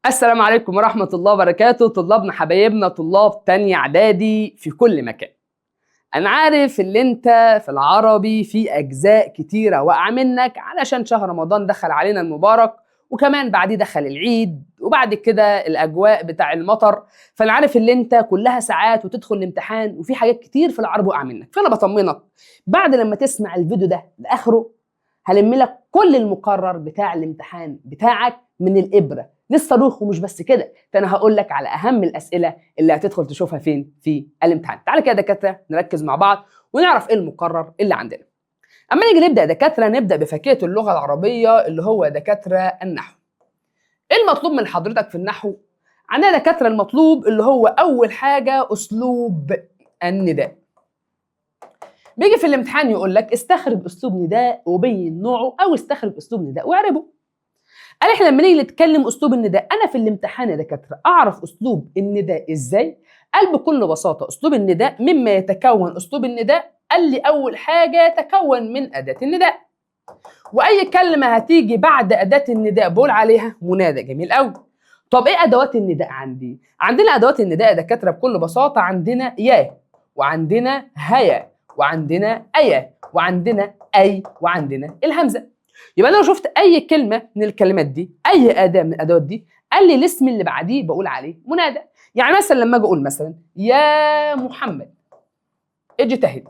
السلام عليكم ورحمة الله وبركاته. طلابنا حبايبنا طلاب تانية إعدادي في كل مكان. أنا عارف اللي أنت في العربي في أجزاء كتيرة وقع منك علشان شهر رمضان دخل علينا المبارك، وكمان بعديه دخل العيد، وبعد كده الأجواء بتاع المطر. فأنا عارف اللي أنت كلها ساعات وتدخل الامتحان وفي حاجات كتير في العربي وقع منك. فأنا بطمنك بعد لما تسمع الفيديو ده لآخره هلم لك كل المقرر بتاع الامتحان بتاعك من الإبرة للصاروخ. ومش بس كده، ده انا هقول لك على اهم الاسئلة اللي هتدخل تشوفها فين في الامتحان. تعالى كده يا دكاترة نركز مع بعض ونعرف ايه المقرر اللي عندنا. اما نيجي نبدا دكاترة نبدا بفاكهة اللغة العربية اللي هو دكاترة النحو. ايه المطلوب من حضرتك في النحو؟ عندنا دكاترة المطلوب اللي هو اول حاجة اسلوب النداء. بيجي في الامتحان يقول لك استخرج اسلوب نداء وبين نوعه، او استخرج اسلوب نداء واعربه. قال احنا لما نيجي نتكلم اسلوب النداء، انا في الامتحان يا دكاترة اعرف اسلوب النداء ازاي؟ قال بكل بساطة اسلوب النداء مما يتكون اسلوب النداء، قال لي اول حاجة يتكون من اداه النداء، واي كلمة هتيجي بعد اداه النداء بقول عليها منادى. جميل قوي. طب ايه ادوات النداء عندي؟ عندنا ادوات النداء يا دكاترة بكل بساطة عندنا يا، وعندنا هيا، وعندنا ايا، وعندنا اي، وعندنا الهمزة. يبقى انا لو شفت اي كلمة من الكلمات دي، اي اداه من الادوات دي، قال لي الاسم اللي بعديه بقول عليه منادى. يعني مثلا لما اجي اقول مثلا يا محمد اجتهد،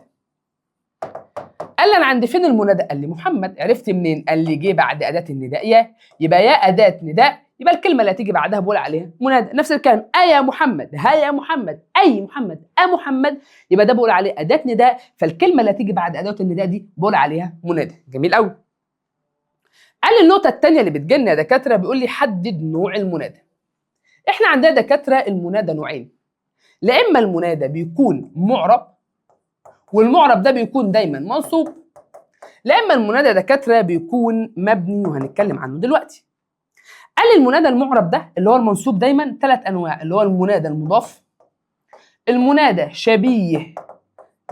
قال لي انا عند فين المنادى؟ قال لي محمد. عرفت منين؟ قال لي جه بعد اداه النداء يا، يبقى يا اداه نداء، يبقى الكلمة اللي هتيجي بعدها بقول عليها منادى. نفس الكلام ايا محمد، هيا محمد، اي محمد، ا محمد، يبقى ده بقول عليه اداه نداء، فالكلمة اللي هتيجي بعد اداه النداء دي بقول عليها منادى. جميل قوي. قال لي النقطة الثانية اللي بتجيلنا يا دكاترة بيقول لي حدد نوع المنادى. احنا عندنا دكاترة المنادى نوعين، لا اما المنادى بيكون معرب، والمعرب ده بيكون دايما منصوب، لا اما المنادى دكاترة بيكون مبني، وهنتكلم عنه دلوقتي. قال لي المنادى المعرب ده اللي هو المنصوب دايما ثلاث انواع، اللي هو المنادى المضاف، المنادى شبيه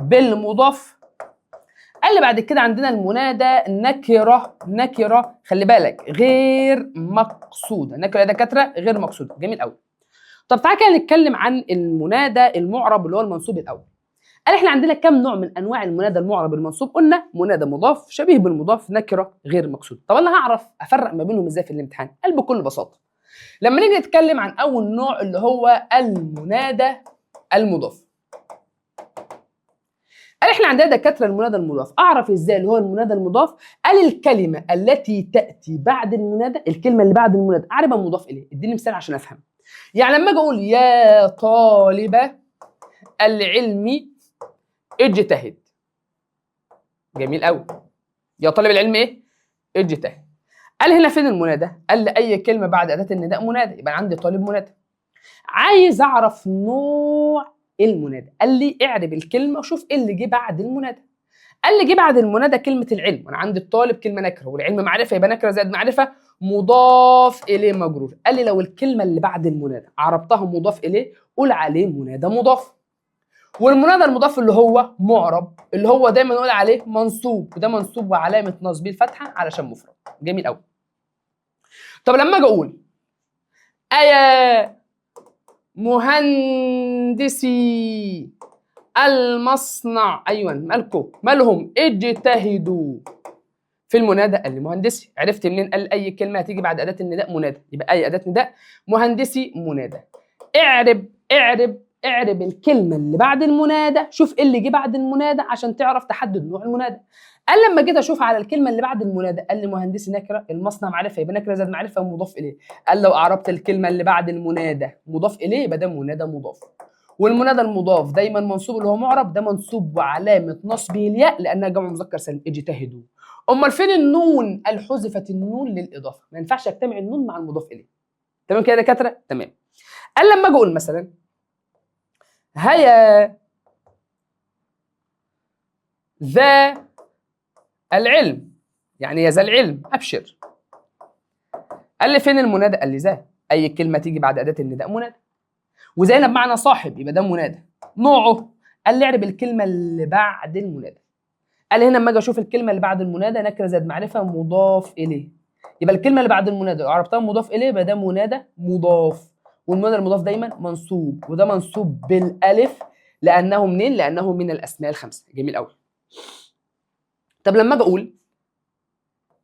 بالمضاف، قال لي بعد كده عندنا المنادى نكره، نكره خلي بالك غير مقصوده، نكره يا دكاترة غير مقصوده. جميل قوي. طب تعالى كده نتكلم عن المنادى المعرب اللي هو المنصوب الاول. قال احنا عندنا كم نوع من انواع المنادى المعرب المنصوب؟ قلنا منادى مضاف، شبيه بالمضاف، نكره غير مقصوده. طب انا هعرف افرق ما بينهم ازاي في الامتحان؟ قال بكل بساطة لما نيجي نتكلم عن اول نوع اللي هو المنادى المضاف، قال احنا عندنا دكاترة المنادى المضاف، اعرف ازاي اللي هو المنادى المضاف؟ قال الكلمة التي تاتي بعد المنادى، الكلمة اللي بعد المنادى اعربها مضاف اليه. اديني مثال عشان افهم. يعني لما اجي اقول يا طالب العلم اجتهد، جميل قوي، يا طالب العلم ايه؟ اجتهد. قال هنا فين المنادى؟ قال لي اي كلمة بعد اداه النداء منادى، يبقى عندي طالب منادى. عايز اعرف نوع المنادى، قال لي اعرب الكلمة وشوف ايه اللي جه بعد المنادى. قال لي جه بعد المنادى كلمة العلم، وانا عندي الطالب كلمة نكره، والعلم معرفة، يبقى نكره زائد معرفة مضاف اليه مجرور. قال لي لو الكلمة اللي بعد المنادى عربتها مضاف اليه قول عليه منادى مضاف. والمنادى المضاف اللي هو معرب اللي هو دايما نقول عليه منصوب، وده منصوب وعلامة نصبه الفتحة علشان مفرد. جميل قوي. طب لما اجي اقول ايا مهندسي المصنع، ايوه مالكم مالهم اجتهدوا في المنادى، قال لي مهندسي. عرفت منين؟ قال اي كلمة هتيجي بعد اداه النداء منادى، يبقى اي اداه نداء مهندسي منادى. اعرب اعرب اعرب الكلمة اللي بعد المنادى، شوف ايه اللي جه بعد المنادى عشان تعرف تحدد نوع المنادى. قال لما جيت اشوف على الكلمة اللي بعد المنادى قال لي مهندسي نكره، المصنع معرفة، يبقى نكره زائد معرفة ومضاف اليه. قال لو اعربت الكلمة اللي بعد المنادى مضاف اليه يبقى ده منادى مضاف. والمنادى المضاف دايما منصوب اللي هو معرب، ده منصوب وعلامة نصبه الياء لانها جمع مذكر سالم، اجتهدوا. امال فين النون؟ قال حذفت النون للاضافه، ما ينفعش يجتمع النون مع المضاف اليه. تمام كده يا دكاترة؟ تمام. قال لما اجي اقول مثلا هيا ذا العلم، يعني يا ذا العلم ابشر. قال لي فين المنادى؟ قال لي ذا، اي كلمة تيجي بعد اداه النداء منادى. وزينب معنى صاحب يبقى ده منادى. نوعه؟ قال لي اعرب الكلمة اللي بعد المنادى. قال هنا لما اجي اشوف الكلمة اللي بعد المنادى نكره زائد معرفة مضاف اليه، يبقى الكلمة اللي بعد المنادى لو عربتها مضاف اليه يبقى ده منادى مضاف، والمنادى المضاف دايما منصوب، وده منصوب بالالف لانه منين؟ لانه من الاسماء الخمسة. جميل قوي. طب لما اجي اقول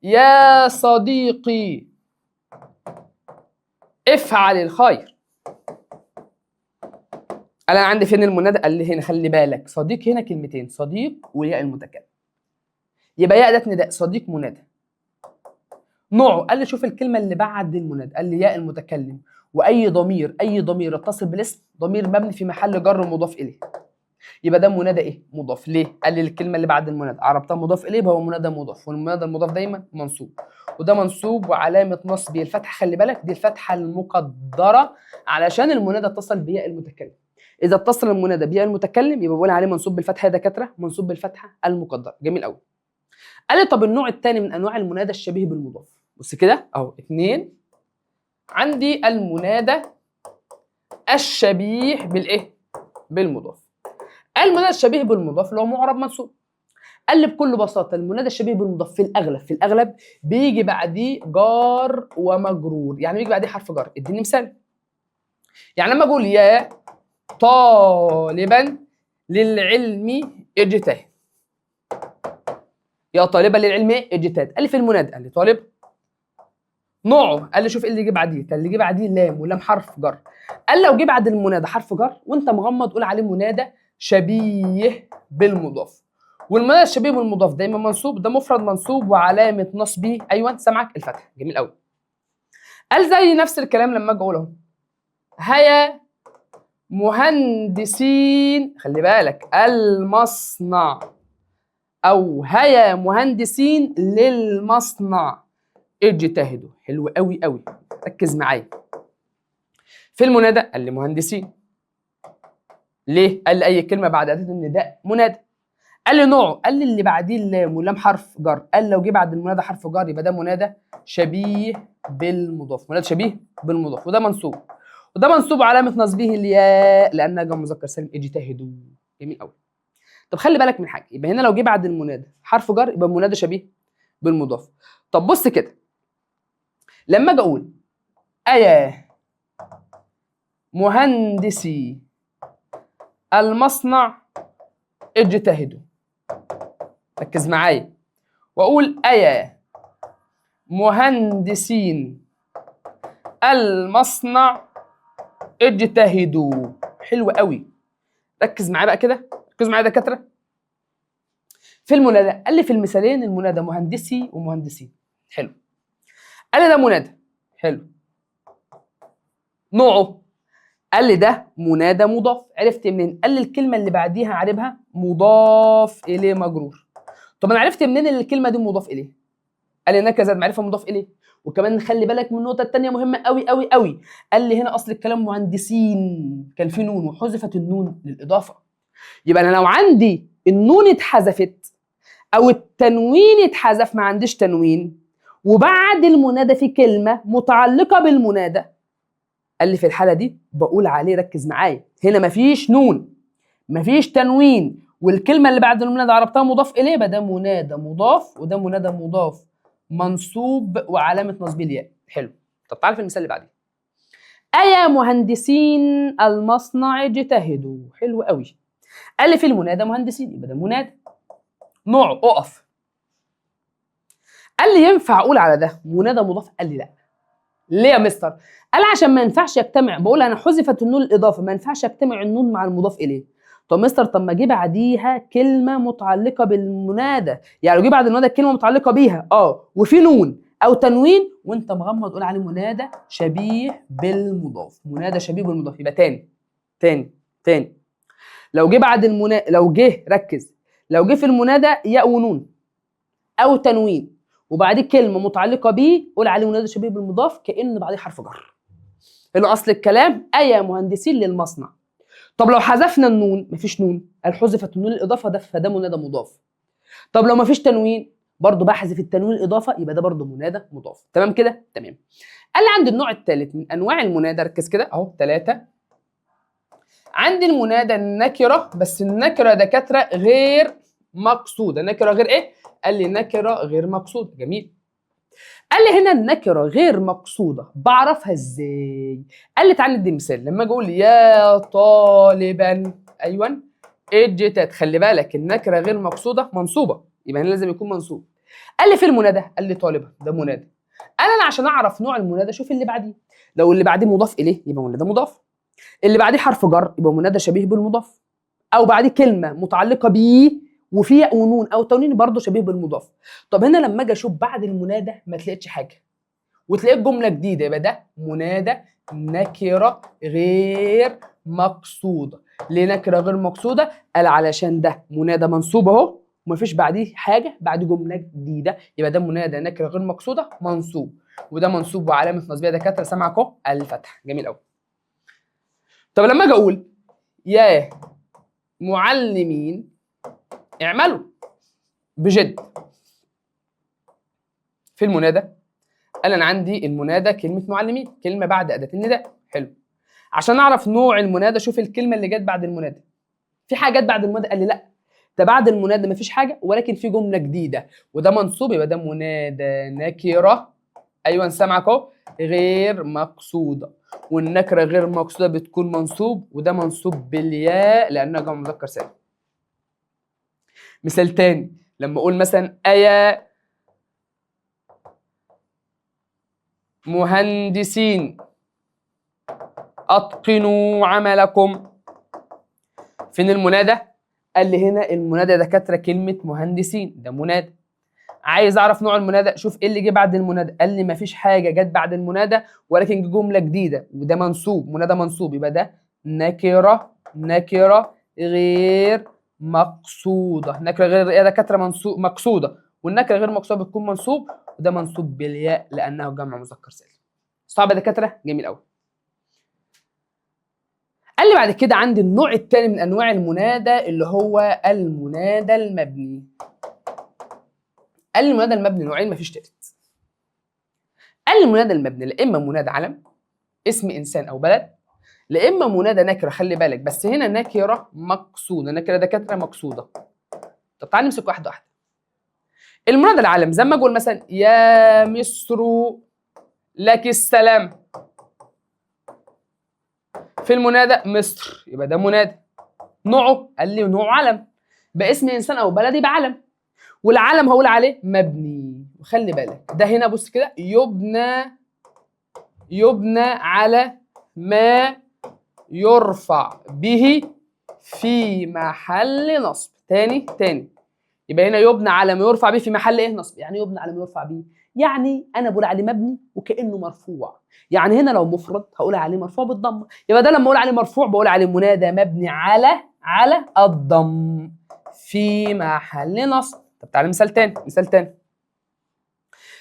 يا صديقي افعل الخير، قال انا عندي فين المنادى؟ قال لي هنا. خلي بالك صديق هنا كلمتين، صديق وياء المتكلم، يبقى ياء ده نداء، صديق منادى. نوعه قال لي شوف الكلمة اللي بعد المنادى، قال لي ياء المتكلم، واي ضمير، اي ضمير يتصل بالاسم ضمير مبني في محل جر مضاف اليه، يبقى ده منادى ايه؟ مضاف. ليه؟ قال لي الكلمة اللي بعد المنادى عربتها مضاف اليه يبقى هو منادى مضاف، والمنادى المضاف دايما منصوب، وده منصوب وعلامة نصبه الفتحة. خلي بالك دي الفتحة المقدرة علشان المنادى اتصل بياء المتكلم. اذا اتصل المنادى بياء المتكلم يبقى بقول عليه منصوب بالفتحة يا دكاترة، منصوب بالفتحة المقدرة. جميل قوي. قال لي طب النوع الثاني من انواع المنادى الشبيه بالمضاف. بص كده اهو، 2 عندي المنادى الشبيه بالايه؟ بالمضاف. المنادى الشبيه بالمضاف اللي هو معرب منصوب. قال لي بكل بساطة المنادى الشبيه بالمضاف في الاغلب، في الاغلب بيجي بعديه جار ومجرور، يعني بيجي بعديه حرف جر. اديني مثال. يعني لما اقول يا طالبا للعلم اجتهد، يا طالبا للعلم اجتهد، قال لي في المنادى، قال لي طالب. نوعه قال لي شوف ايه اللي جه بعديه، اللي جه بعديه لام، ولام حرف جر. قال لو جه بعد المنادى حرف جر وانت مغمض قول عليه منادى شبيه بالمضاف، والمنادى الشبيه بالمضاف دايما منصوب، ده مفرد منصوب وعلامة نصبه ايوه سامعك الفتحة. جميل قوي. قال زي نفس الكلام لما اجي اقول اهو هيا مهندسين، خلي بالك المصنع، او هيا مهندسين للمصنع اجتهدوا. حلو قوي قوي، ركز معايا. في المنادى قال لي مهندسين. ليه؟ قال لي اي كلمة بعد اداه النداء منادى. قال لي نوعه، قال لي اللي بعديه اللام واللام حرف جر، قال لو جه بعد المنادى حرف جر يبقى ده منادى شبيه بالمضاف، منادى شبيه بالمضاف، وده منصوب، وده منصوب علامة نصبه الياء لانها جمع مذكر سالم اجتهدوا. جميل قوي. طب خلي بالك من حاجة، يبقى هنا لو جه بعد المنادى حرف جر يبقى منادى شبيه بالمضاف. طب بص كده لما اجي اقول ايا مهندسي المصنع اجتهدوا، ركز معايا، واقول ايا مهندسين المصنع اجتهدوا. حلو قوي، ركز معايا بقى كده، ركزوا معايا يا دكاترة. في المنادى قال لي في المثالين المنادى مهندسي ومهندسين. حلو. قال لي ده منادى. حلو. نوعه قال لي ده منادى مضاف. عرفت منين؟ قال لي الكلمة اللي بعديها عاربها مضاف اليه مجرور. طب انا عرفت منين ان الكلمة دي مضاف اليه؟ قال لي انك زائد معرفة مضاف اليه. وكمان خلي بالك من النقطة الثانية مهمة قوي قوي قوي. قال لي هنا اصل الكلام مهندسين كان في نون وحذفت النون للاضافه. يبقى انا لو عندي النون اتحذفت او التنوين اتحذف، ما عنديش تنوين، وبعد المنادى في كلمة متعلقه بالمنادى، قال لي في الحالة دي بقول عليه، ركز معايا، هنا مفيش نون مفيش تنوين، والكلمة اللي بعد المنادى عربتها مضاف اليه، يبقى ده منادى مضاف وده منادى مضاف منصوب وعلامة نصبه الياء. حلو. طب تعالى في المثال اللي بعديه، ايا مهندسين المصنع اجتهدوا. حلو قوي. قال لي في المنادى مهندسين، يبقى ده منادى نوعه. اقف. قال لي ينفع اقول على ده منادى مضاف؟ قال لي لا. ليه يا مستر؟ قال عشان ما ينفعش يجتمع، بقول انا حذفت النون الاضافة، ما ينفعش يجتمع النون مع المضاف اليه. طب مستر طب ما جه بعديها كلمة متعلقه بالمنادى، يعني لو جه بعد المنادى كلمة متعلقه بيها وفي نون او تنوين وانت مغمض قول عليه منادى شبيه بالمضاف، منادى شبيه بالمضاف. يبقى تاني تاني تاني، لو جه بعد المنادى، لو جه ركز، لو جه في المنادى ياء ونون او تنوين وبعديه كلمة متعلقه بيه قول عليه منادى شبيه بالمضاف كأن بعديه حرف جر. اللي اصل الكلام ايا مهندسين للمصنع. طب لو حذفنا النون، مفيش نون، قال حذفت النون الاضافة ده فده منادى مضاف. طب لو مفيش تنوين برضه بحذف التنوين الاضافة يبقى ده برضه منادى مضاف. تمام كده؟ تمام. قال لي عند النوع الثالث من انواع المنادى، ركز كده اهو 3، عندي المنادى النكرة، بس النكرة دكاترة غير مقصوده. نكره غير ايه؟ قال لي نكره غير مقصوده. جميل. قال لي هنا النكرة غير مقصوده بعرفها ازاي؟ قال لي تعالى ندي مثال. لما اجي اقول يا طالبا، ايوه اجتت، خلي بالك النكرة غير مقصوده منصوبه، يبقى هنا لازم يكون منصوب. قال لي في المنادى؟ قال لي طالبه، ده منادى. قال انا عشان اعرف نوع المنادى شوف اللي بعديه، لو اللي بعديه مضاف اليه يبقى منادى مضاف، اللي بعديه حرف جر يبقى منادى شبيه بالمضاف، او بعديه كلمة متعلقه بيه وفيها ونون او تنوين برضه شبيه بالمضاف. طب هنا لما اجي اشوف بعد المنادى ما تلاقيش حاجة وتلاقيت جملة جديدة، يبقى ده منادى نكره غير مقصوده. ليه نكره غير مقصوده؟ قال علشان ده منادى منصوب اهو ومفيش بعديه حاجة، بعد جملة جديدة، يبقى ده منادى نكره غير مقصوده منصوب، وده منصوب وعلامة نصبيه دكاترة سامعكم الفتح. جميل قوي. طب لما اجي اقول يا معلمين اعملوا بجد، في المنادى قال انا عندي المنادى كلمة معلمين، كلمة بعد اداه النداء. حلو. عشان اعرف نوع المنادى شوف الكلمة اللي جت بعد المنادى، في حاجة جت بعد المنادى؟ قال لي لا، ده بعد المنادى مفيش حاجة ولكن في جملة جديدة وده منصوب، يبقى ده منادى نكره، ايوه سامعك اهو، غير مقصوده، والنكرة غير مقصوده بتكون منصوب، وده منصوب بالياء لانها جمع مذكر سالم. مثال تاني، لما اقول مثلا ايا مهندسين اتقنوا عملكم، فين المنادى؟ قال لي هنا المنادى دكاترة كلمة مهندسين، ده منادى. عايز اعرف نوع المنادى، شوف ايه اللي جه بعد المنادى. قال لي مفيش حاجة جت بعد المنادى ولكن جملة جديدة وده منصوب، منادى منصوب، يبقى ده نكره، نكره غير مقصوده، نكره غير ايه دكاترة منصوب مقصوده، والنكرة غير مقصوده بتكون منصوب، وده منصوب بالياء لانه جمع مذكر سالم. صعب يا دكاترة؟ جميل قوي. قال لي بعد كده عندي النوع الثاني من انواع المنادى اللي هو المنادى المبني. قال لي المنادى المبني نوعين مفيش تالت. قال لي المنادى المبني لا اما منادى علم اسم انسان او بلد، لا اما منادى نكره، خلي بالك بس هنا نكره مقصوده، نكره دكاترة مقصوده. طب تعال نمسك واحدة واحدة. المنادى العلم زي ما اقول مثلا يا مصر لك السلام، في المنادى مصر، يبقى ده منادى. نوعه؟ قال لي نوعه علم، باسم انسان او بلد يبقى علم، والعلم هقول عليه مبني. وخلي بالك ده هنا بص كده يبنى على ما يرفع به في محل نصب. تاني يبقى هنا يبنى على ما يرفع به في محل ايه؟ نصب. يعني يبنى على ما يرفع به، يعني انا بقول عليه مبني وكانه مرفوع. يعني هنا لو مفرد هقول عليه مرفوع بالضمه، يبقى ده لما اقول عليه مرفوع بقول عليه منادى مبني على الضم في محل نصب. طب تعالى مثال تاني، مثال تاني.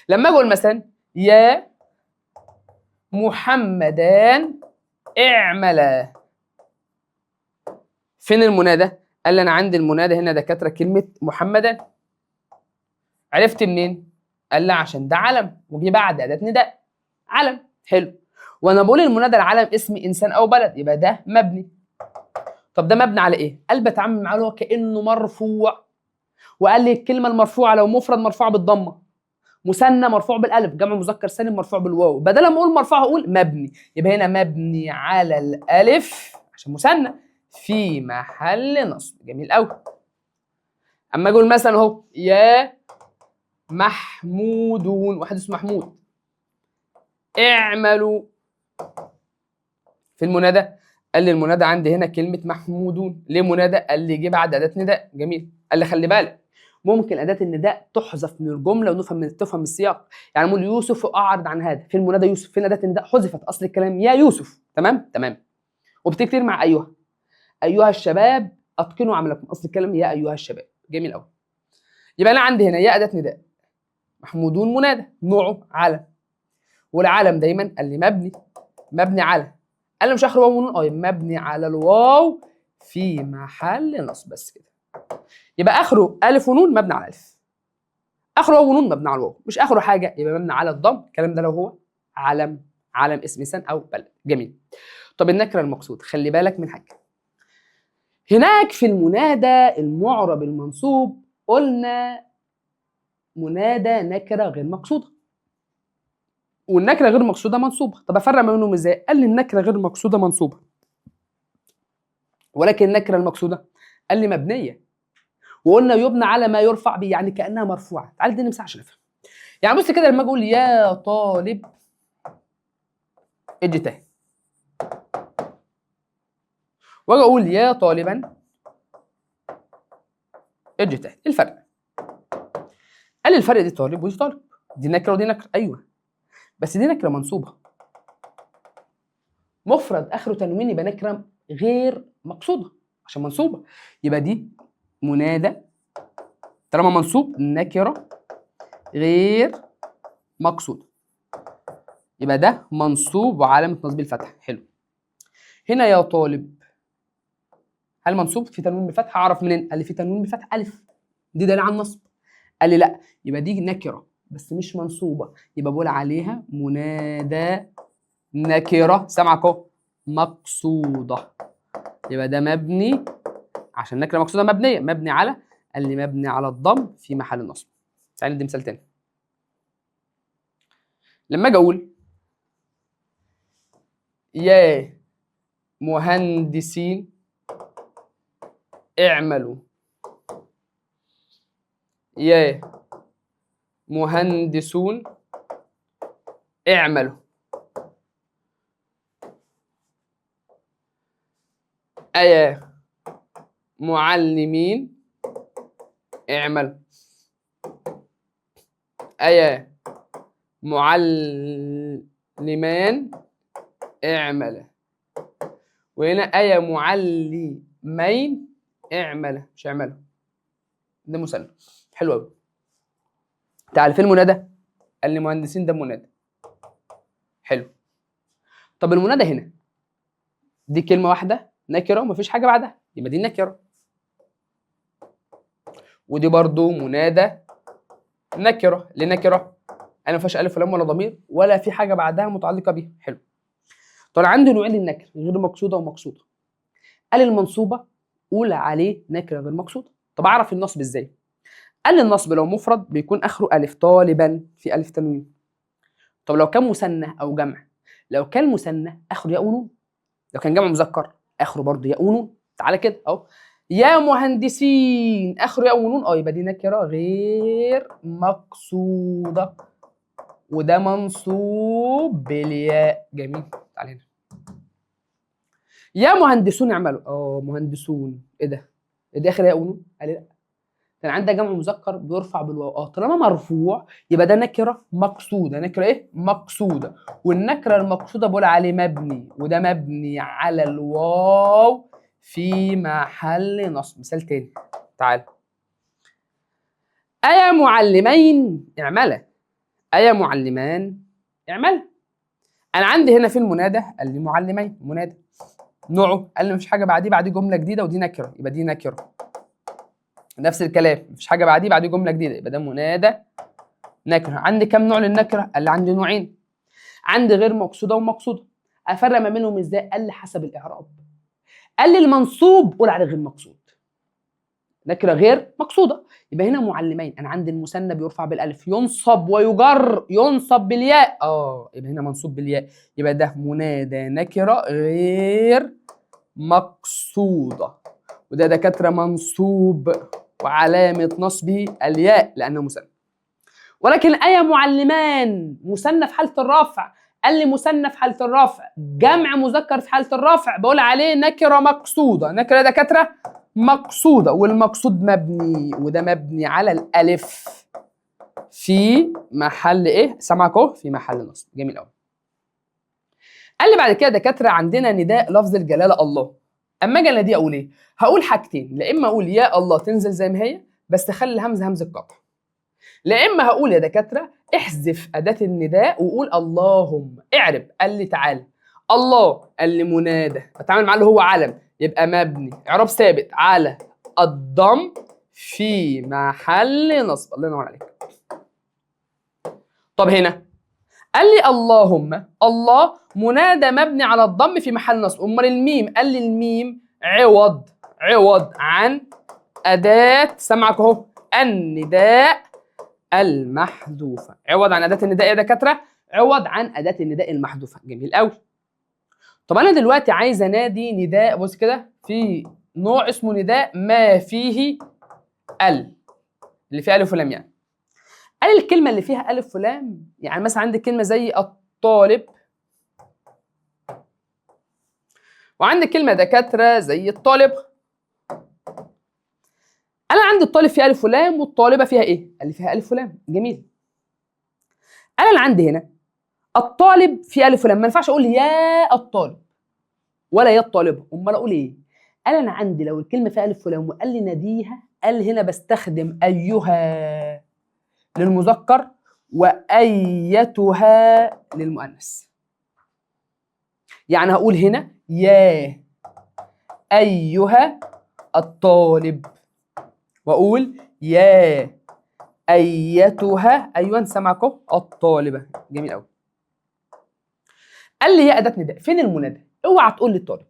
لما اقول مثلا يا محمدان اعملا، فين المنادى؟ قال لي انا عندي المنادى هنا دكاترة كلمة محمدان. عرفت منين؟ قال لي عشان ده علم وجي بعد اداه نداء علم. حلو. وانا بقول المنادى العلم اسم انسان او بلد، يبقى ده مبني. طب ده مبني على ايه؟ قال بتعامل معاه كانه مرفوع، وقال لي الكلمة المرفوعة لو مفرد مرفوعة بالضمه، مثنى مرفوع بالالف، جمع مذكر سالم مرفوع بالواو. بدل ما اقول مرفوع هقول مبني، يبقى هنا مبني على الالف عشان مثنى في محل نصب. جميل قوي. اما اقول مثلا اهو يا محمودون، واحد اسمه محمود، اعملوا، في المنادى قال لي المنادى عندي هنا كلمة محمودون. ليه منادى؟ قال لي جه بعد اداه نداء. جميل. قال لي خلي بالك ممكن اداه النداء تحذف من الجملة ونفهم تفهم السياق. يعني نقول يوسف اعرض عن هذا، في المنادى يوسف، فين اداه النداء؟ حذفت، اصل الكلام يا يوسف. تمام تمام. وبتكتير مع ايها، ايها الشباب اتقنوا عملكم، اصل الكلام يا ايها الشباب. جميل قوي. يبقى انا عندي هنا يا اداه نداء، محمودون منادى، نوعه علم، والعلم دايما قال لي مبني، مبني على، قال لي مش اخر واو ونون، مبني على الواو في محل نصب، بس كده. يبقى اخره الف ونون مبني على الف، اخره واو ونون مبني على الواو، مش اخره حاجة يبقى مبني على الضم. الكلام ده لو هو علم، علم اسم انسان او بلد. جميل. طب النكرة المقصود، خلي بالك من حاجة. هناك في المنادى المعرب المنصوب قلنا منادى نكره غير مقصوده. والنكرة غير مقصوده منصوبه. طب افرق ما بينهم ازاي؟ قال لي النكرة غير مقصوده منصوبه، ولكن النكرة المقصودة قال لي مبنية، وقلنا يبنى على ما يرفع به، يعني كانها مرفوعة. تعال اديني مساحة عشان افهم. يعني بص كده، لما اجي اقول يا طالب اجتهد، واجي اقول يا طالبا اجتهد، ايه الفرق؟ قال لي الفرق دي طالب ودي طالب، دي نكره ودي نكره. ايوه بس دي نكره منصوبه، مفرد اخره تنوين يبقى نكره غير مقصوده عشان منصوبه، يبقى دي منادى طالما منصوب نكره غير مقصوده، يبقى ده منصوب وعلامة نصب الفتح. حلو. هنا يا طالب هل منصوب في تنوين بفتحه؟ اعرف منين؟ قال لي في تنوين بفتح الف، دي دليل على النصب. قال لي لا، يبقى دي نكره بس مش منصوبه، يبقى بقول عليها منادى نكره، سامعك اهو، مقصوده، يبقى ده مبني عشان نكره مقصوده مبنية، مبني على، قال لي مبني على الضم في محل النصب. تعالى ندي مثال تاني. لما اجي اقول يا مهندسين اعملوا، يا مهندسون اعملوا، أيا معلمين اعملوا، أيا معلمان اعمل، وهنا أيا معلمين اعمل، مش اعملوا، ده مثنى. حلو قوي. تعال فين المنادى؟ قال لي مهندسين ده منادى. حلو. طب المنادى هنا دي كلمة واحدة نكرة ومفيش حاجة بعدها، يبقى دي نكرة، ودي برضو منادى نكرة. ليه نكرة؟ أنا مفيهاش ألف ولام ولا ضمير ولا في حاجة بعدها متعلقة بيها. حلو. طب عندي نوعين للنكرة، غير مقصودة ومقصودة. قال المنصوبة قول عليه نكرة غير مقصودة. طب أعرف النصب إزاي؟ قال النصب لو مفرد بيكون آخره ألف، طالبا في ألف تنوين. طب لو كان مثنى أو جمع، لو كان مثنى آخره ياء ونون، لو كان جمع مذكر آخره برضه ياء ونون. تعالى كده أهو، يا مهندسين آخره ياء ونون، أه يبقى دي نكرة غير مقصودة وده منصوب بالياء. جميل. تعالى هنا، يا مهندسون اعملوا، اه مهندسون، ايه ده؟ ايه ده اخر ياء ونون؟ قال لي لا، كان عندها جمع مذكر بيرفع بالواو، اه طالما مرفوع يبقى ده نكره مقصوده، نكره ايه؟ مقصوده، والنكرة المقصودة بقول عليه مبني، وده مبني على الواو في محل نصب. مثال تاني، تعال، أيا معلمين اعملا، أيا معلمان اعملا. أنا عندي هنا في المنادى قال لي معلمين منادى، نوعه قال لي مفيش حاجة بعديه، بعديه جملة جديدة ودي نكره، يبقى دي نكره. نفس الكلام، مفيش حاجة بعديه، بعديه جملة جديدة، يبقى ده منادى نكره. عندي كام نوع للنكره؟ قال لي عندي نوعين، عندي غير مقصوده ومقصوده. افرق ما بينهم ازاي؟ قال لي حسب الاعراب. قال لي المنصوب قول عليه غير مقصود، نكره غير مقصوده، يبقى هنا معلمين. انا عندي المثنى بيرفع بالالف، ينصب ويجر، ينصب بالياء، اه يبقى هنا منصوب بالياء، يبقى ده منادى نكره غير مقصوده، وده دكاترة منصوب وعلامة نصبه الياء لانه مثنى. ولكن اي معلمان مثنى في حاله الرفع، قال لي مثنى في حاله الرفع، جمع مذكر في حاله الرفع، بقول عليه نكره مقصوده، نكره دكاترة مقصوده، والمقصود مبني، وده مبني على الالف في محل ايه؟ سامعك اهو، في محل نصب. جميل قوي. قال لي بعد كده دكاترة عندنا نداء لفظ الجلاله الله. اما اجي اناديه اقول ايه؟ هقول حاجتين، لا اما اقول يا الله تنزل زي ما هي بس خلي الهمزة همزه قطع، لا اما هقول يا دكاترة احذف اداه النداء وقول اللهم. اعرب. قال لي تعالى الله، قال لي منادى، بتعامل معاه اللي هو علم، يبقى مبني اعراب ثابت على الضم في محل نصب. الله ينور عليك. طب هنا قال لي اللهم، الله منادى مبني على الضم في محل نصب. امال الميم؟ قال لي الميم عوض، عوض عن اداه، سامعك اهو، النداء المحذوفه. عوض عن اداه النداء يا دكاترة، عوض عن اداه النداء المحذوفه. جميل قوي. طب انا دلوقتي عايز انادي نداء، بص كده في نوع اسمه نداء ما فيه ال، اللي فيه الف ولام. يعني قال الكلمة اللي فيها الف ولام، يعني مثلا عندك كلمة زي الطالب، وعندك كلمة دكاترة زي الطالب. انا عندي الطالب فيها الف ولام والطالبه فيها ايه؟ قال لي فيها الف ولام. جميل. انا اللي عندي هنا الطالب فيه الف ولام، ما ينفعش اقول يا الطالب ولا يا الطالبة، امال اقول ايه؟ قال انا عندي لو الكلمة فيها الف ولام وقال لي ناديها، قال هنا بستخدم ايها للمذكر وايتها للمؤنث. يعني هقول هنا يا ايها الطالب، واقول يا ايتها، ايوه سامعكم، الطالبة. جميل قوي. قال لي يا اداه نداء، فين المنادى؟ اوعى تقول لي الطالب.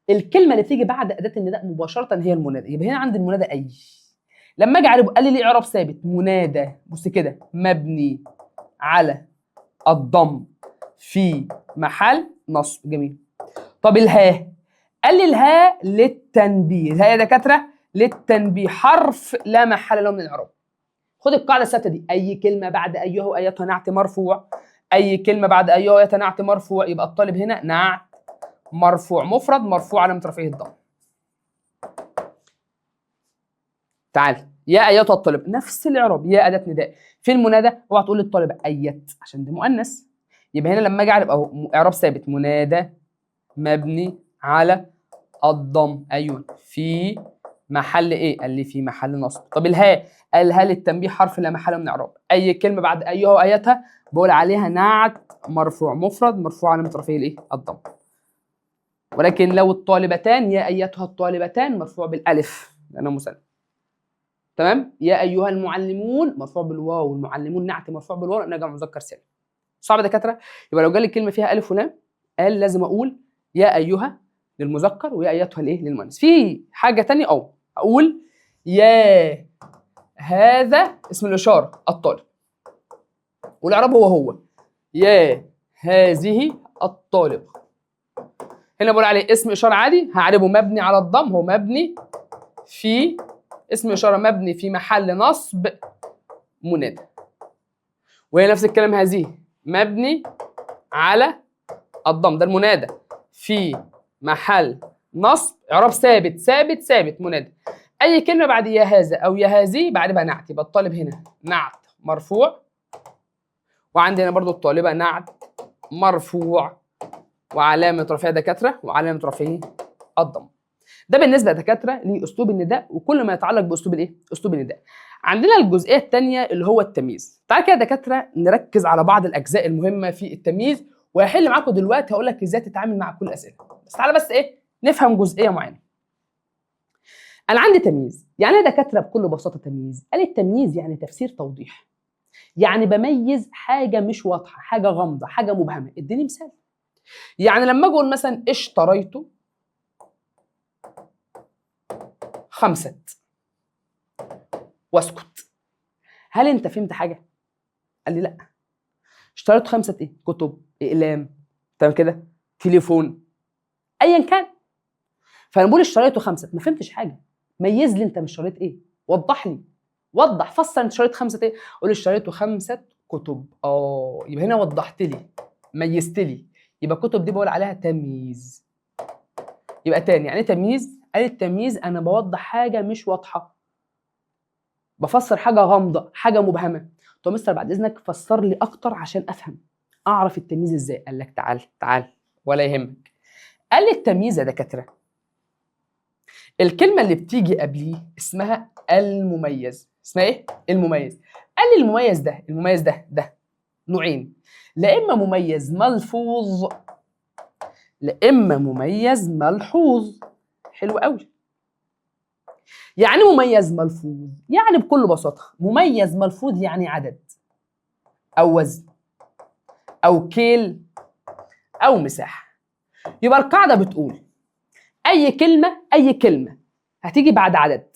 الكلمة اللي بتيجي بعد اداه النداء مباشرة هي المنادى، يبقى هنا عند المنادى اي. لما اجي اعربه قال لي ليه اعراب ثابت؟ منادى، بص كده، مبني على الضم في محل نصب. جميل. طب الهاء، قال لي الهاء للتنبيه، الهاء يا دكاترة للتنبيه، حرف لا محل له من الاعراب. خد القاعدة الثابتة دي، اي كلمة بعد ايها وايتها نعت مرفوع، اي كلمة بعد ايها وايتها نعت مرفوع، يبقى الطالب هنا نعت مرفوع مفرد مرفوع علامة رفعه الضم. تعال يا ايتها الطالب، نفس الاعراب، يا اداه نداء، في المنادى اوعى تقول للطالب ايت عشان ده مؤنث، يبقى هنا لما اجي اعرب اهو اعراب ثابت، منادى مبني على الضم، ايوه في محل ايه؟ قال لي في محل نصب. طب الهاء، قال هل التنبيه حرف لا محل من اعراب، اي كلمة بعد ايها وايتها بقول عليها نعت مرفوع مفرد مرفوع علامة رفعه الايه؟ الضم. ولكن لو الطالبتان، يا ايتها الطالبتان مرفوع بالالف لانه مثنى. تمام؟ يا ايها المعلمون مرفوع بالواو، المعلمون نعت مرفوع بالواو لانه جمع مذكر سالم. صعب يا دكاترة؟ يبقى لو جالي كلمة فيها الف ولام قال لازم اقول يا ايها للمذكر ويا ايتها الايه؟ للمؤنث. في حاجة ثانية او اقول يا هذا اسم الاشارة الطالب، والاعراب هو هو يا هذه الطالبة. هنا بقول عليه اسم اشارة عادي، هعربه مبني على الضم، هو مبني في اسم اشارة مبني في محل نصب منادى. وهي نفس الكلام هذه مبني على الضم، ده المنادى في محل نصب، اعراب ثابت ثابت ثابت منادى. اي كلمة بعد يا هذا او يا هذه بعد نعت، يبقى الطالب هنا نعت مرفوع، وعندنا برضو الطالبة نعت مرفوع وعلامة رفعه دكاترة وعلامة رفعه الضم. ده بالنسبة لدكاتره لاسلوب النداء وكل ما يتعلق باسلوب الايه؟ اسلوب النداء. عندنا الجزئية الثانية اللي هو التمييز. تعال كده يا دكاترة نركز على بعض الاجزاء المهمة في التمييز، وهحل معاكم دلوقتي هقول لك ازاي تتعامل مع كل الاسئلة. بس تعالى بس ايه نفهم جزئية معينة. انا عندي تمييز، يعني ايه دكاترة بكل بساطة تمييز؟ قال التمييز يعني تفسير توضيح. يعني بميز حاجة مش واضحة، حاجة غامضة، حاجة مبهمة. اديني مثال. يعني لما اجي اقول مثلا اشتريت 5 واسكت، هل انت فهمت حاجة؟ قال لي لا. اشتريت 5 ايه؟ كتب، اقلام، تمام كده، تليفون، ايا كان. فانا بقول اشتريته 5، ما فهمتش حاجة. ميز لي انت مش اشتريت ايه؟ وضح لي، وضح، فسر انت اشتريت 5 ايه؟ قول لي اشتريته 5 كتب. يبقى هنا وضحت لي، ميزت لي، يبقى الكتب دي بقول عليها تمييز. يبقى تاني يعني ايه تمييز؟ قال التمييز انا بوضح حاجة مش واضحة، بفسر حاجة غامضة، حاجة مبهمة. طب مستر بعد اذنك فسر لي اكتر عشان افهم، اعرف التمييز ازاي. قال لك تعال تعال ولا يهمك. قال لي التمييز يا دكاترة الكلمة اللي بتيجي قبليه اسمها المميز. اسمها ايه؟ المميز. قال لي المميز ده، المميز ده ده نوعين، لا اما مميز ملفوظ لا اما مميز ملحوظ. حلو قوي. يعني مميز ملفوظ يعني بكل بساطة مميز ملفوظ يعني عدد او وزن او كيل او مساحة. يبقى القاعدة بتقول اي كلمة، اي كلمة هتيجي بعد عدد،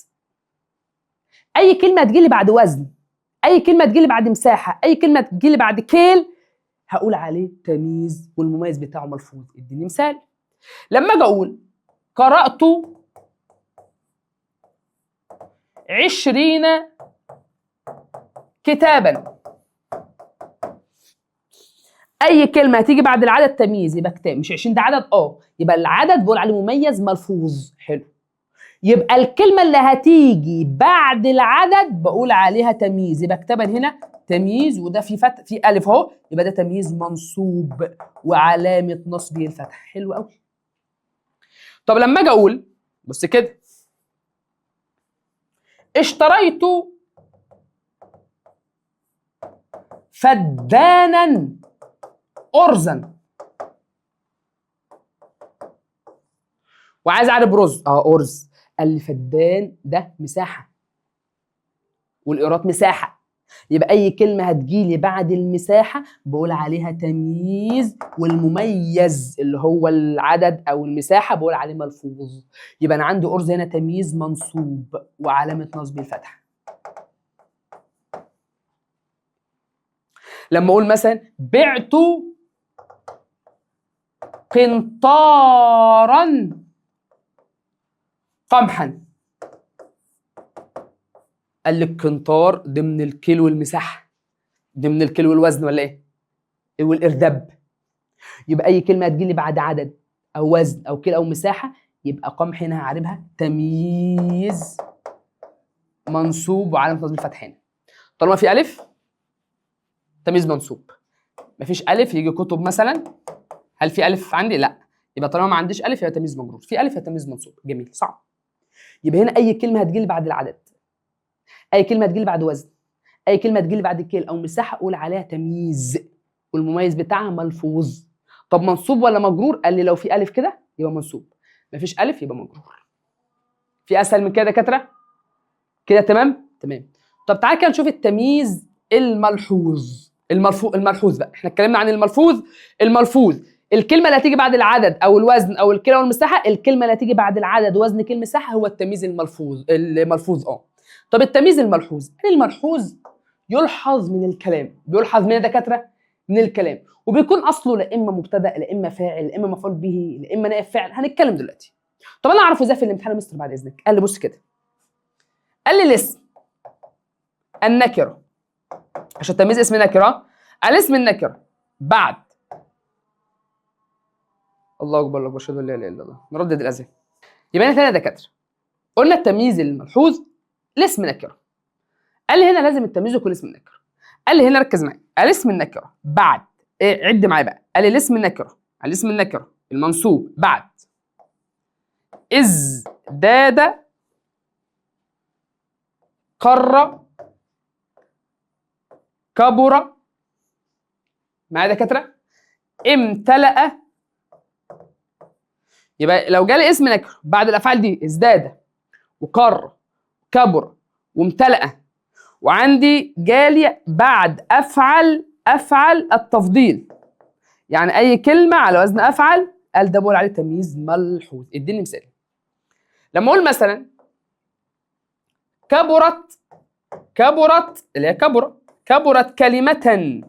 اي كلمة هتجي لي بعد وزن، اي كلمة تجي لي بعد مساحة، اي كلمة تجي لي بعد كيل، هقول عليه تمييز والمميز بتاعه ملفوظ. اديني مثال. لما اجي اقول قرأت 20 كتابا، اي كلمة هتيجي بعد العدد تمييز، يبقى كتاب، مش 20 ده عدد، يبقى العدد بقول عليه مميز ملفوظ. حلو، يبقى الكلمة اللي هتيجي بعد العدد بقول عليها تمييز، يبقى كتابا هنا تمييز، وده في فتح في الف اهو، يبقى ده تمييز منصوب وعلامة نصبه الفتح. حلو قوي. طب لما اجي اقول بص كده، اشتريت فدانا ارزا، وعايز اعرف رز، ارز، قال لي فدان ده مساحة والايراد مساحة، يبقى اي كلمة هتجيلي بعد المساحة بقول عليها تمييز، والمميز اللي هو العدد او المساحة بقول عليه ملفوظ. يبقى انا عندي ارز هنا تمييز منصوب وعلامة نصب الفتحة. لما اقول مثلا بعت قنطارا قمحا، قال لك قنطار ضمن الكيلو والمساحة، ضمن الكيلو والوزن ولا ايه؟ والارداب. يبقى اي كلمة هتجيلي بعد عدد او وزن او كيلو او مساحة يبقى قمح هنا هعربها تمييز منصوب وعلامة نصب الفتح هنا. طالما في الف تمييز منصوب، مفيش الف يجي كتب مثلا، هل في الف عندي؟ لا، يبقى طالما ما عنديش الف يبقى تمييز مجرور، في الف يبقى تمييز منصوب. جميل، صعب. يبقى هنا اي كلمة هتجيلي بعد العدد، اي كلمة هتجيلي بعد وزن، اي كلمة هتجيلي بعد كيل او مساحة اقول عليها تمييز والمميز بتاعها ملفوظ. طب منصوب ولا مجرور؟ قال لي لو في الف كده يبقى منصوب، مفيش الف يبقى مجرور. في اسهل من كده يا دكاترة؟ كده تمام؟ تمام. طب تعالى كده نشوف التمييز الملحوظ. الملحوظ بقى، احنا اتكلمنا عن الملفوظ. الملفوظ الكلمة اللي هتيجي بعد العدد او الوزن او الكيلو او المساحة، الكلمة اللي هتيجي بعد العدد وزن كلمة مساحة هو التمييز الملفوظ. الملفوظ طب التمييز الملحوظ، الملحوظ يلحظ من الكلام، بيلحظ من الدكاترة من الكلام، وبيكون اصله لا اما مبتدا لا اما فاعل لا اما مفعول به لا اما نائب فاعل. هنتكلم دلوقتي. طب انا اعرفه ازاي في الامتحان يا مستر بعد اذنك؟ قال لي بص كده، قال لي الاسم النكرة، عشان تمييز اسم نكره، الاسم النكرة بعد الله اكبر الله اكبر اشهد ان لا اله الا الله، نردد الاذان. يبقى انا تاني يا دكاترة قلنا التمييز الملحوظ الاسم نكره. قال لي هنا لازم التمييز يكون اسم نكره. قال لي هنا ركز معايا، الاسم النكرة بعد إيه؟ عد معايا بقى. قال لي الاسم النكرة، الاسم النكرة المنصوب بعد ازداد قر كبر، معايا دكاترة، امتلأ. يبقى لو جالي اسم نكره بعد الافعال دي ازداد وقر كبر وامتلأ، وعندي جالي بعد افعل افعل التفضيل، يعني اي كلمة على وزن افعل، قال ده بقول عليه تمييز ملحوظ. اديني مثال. لما اقول مثلا كبرت، كبرت اللي هي كبر، كبرت كلمة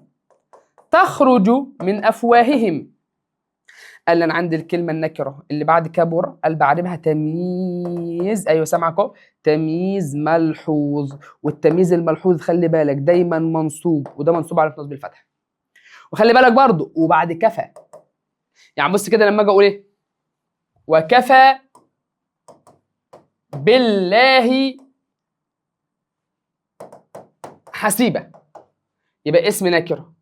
تخرج من افواههم. قال انا عندي الكلمة النكرة اللي بعد كبر قال بعربها تمييز، ايوه سامعك اهو، تمييز ملحوظ. والتمييز الملحوظ خلي بالك دايما منصوب، وده منصوب على نصب الفتح. وخلي بالك برضو وبعد كفى، يعني بص كده لما اجي اقول ايه، وكفى بالله حسيبه، يبقى اسم نكره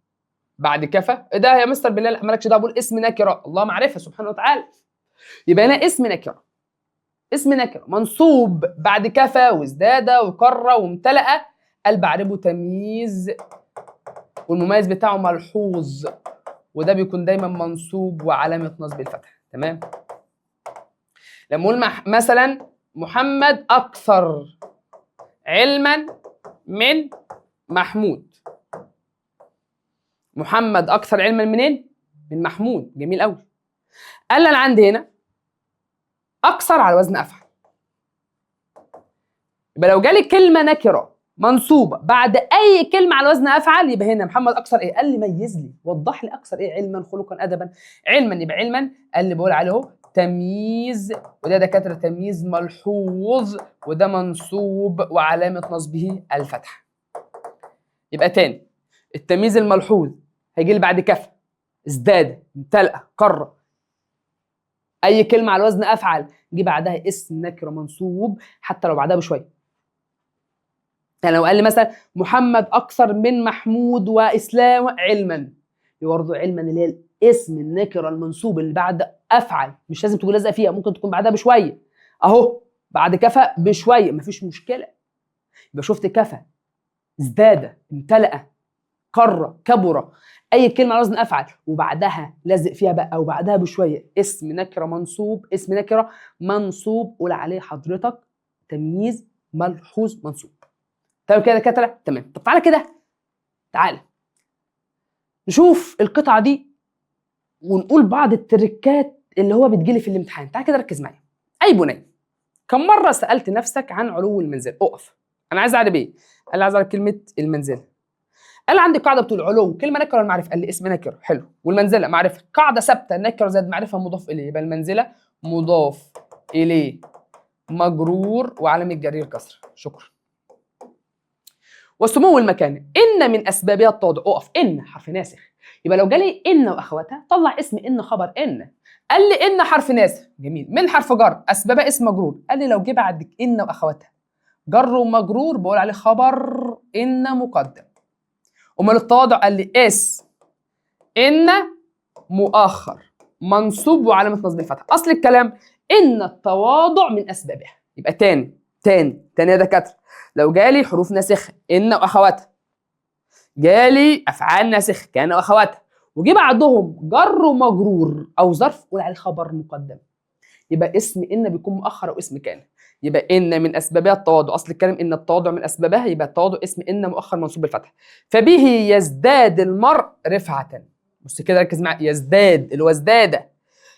بعد كفى. ايه ده يا مستر بالله؟ مالكش دعوه، بقول اسم نكره، الله معرفة سبحانه وتعالى. يبقى هنا اسم نكره، اسم نكره منصوب بعد كفى وازداد وقر وامتلأ، قال بعربه تمييز والمميز بتاعه ملحوظ، وده بيكون دايما منصوب وعلامة نصب الفتح. تمام. لما اقول مثلا محمد اكثر علما من محمود، محمد اكثر علما منين؟ من محمود. جميل قوي. قال لي انا عندي هنا اكثر على وزن افعل، يبقى لو جالي كلمة نكره منصوبه بعد اي كلمة على وزن افعل، يبقى هنا محمد اكثر ايه؟ قال لي ميز لي، وضح لي اكثر ايه؟ علما، خلقا، ادبا. علما يبقى علما، قال لي بقول عليه اهو تمييز، وده دكاترة تمييز ملحوظ، وده منصوب وعلامة نصبه الفتحة. يبقى تاني التمييز الملحوظ هيجي لي بعد كفى، ازداد، امتلأ، قر، اي كلمة على وزن افعل جه بعدها اسم نكره منصوب حتى لو بعدها بشوية. يعني لو قال لي مثلا محمد اكثر من محمود واسلام علما، برضه علما اللي هي الاسم النكرة المنصوب اللي بعد افعل، مش لازم تكون لازقه فيها، ممكن تكون بعدها بشوية اهو، بعد كفى بشوية مفيش مشكلة. يبقى شفت كفى، ازداد، امتلأ، قر، كبر، اي كلمة على وزن افعل وبعدها لازق فيها بقى او بعدها بشوية اسم نكره منصوب، اسم نكره منصوب، قول عليه حضرتك تمييز ملحوظ منصوب. تمام كده يا دكاترة؟ تمام. طب تعالى كده، تعالى نشوف القطعة دي ونقول بعض التركات اللي هو بتجيلي في الامتحان. تعالى كده ركز معايا. اي بني، كم مرة سالت نفسك عن علو المنزل؟ اقف، انا عايز اعرف ايه؟ قال لي عايز اعرف كلمة المنزلة. قال عندي قاعدة بتقول علو كلمة نكره ولا معرفة؟ قال لي اسم نكره، حلو. والمنزلة معرفة، قاعدة ثابتة، نكره زائد معرفة مضاف اليه، يبقى المنزلة مضاف اليه مجرور وعلامة جرير كسر. شكرا. وسمو المكان، ان من اسبابها التواضع. اقف، ان حرف ناسخ، يبقى لو جالي ان واخواتها طلع اسم ان خبر ان. قال لي ان حرف ناسخ، جميل، من حرف جر، اسبابها اسم مجرور. قال لي لو جه بعد ان واخواتها جر ومجرور بقول عليه خبر ان مقدم. امال التواضع؟ قال لي اس ان مؤخر منصوب وعلامة نصب الفتحة. اصل الكلام ان التواضع من اسبابها. يبقى تاني تاني تاني يا دكاترة، لو جالي حروف ناسخه ان واخواتها، جالي افعال ناسخه كان واخواتها، وجي بعدهم جر ومجرور او ظرف قول عليه خبر مقدم. يبقى اسم ان بيكون مؤخر او اسم كان. يبقى ان من اسبابها التواضع، اصل الكلام ان التواضع من اسبابها، يبقى التواضع اسم ان مؤخر منصوب بالفتح. فبه يزداد المرء رفعه. بص كده ركز معايا، يزداد اللي هو ازداد،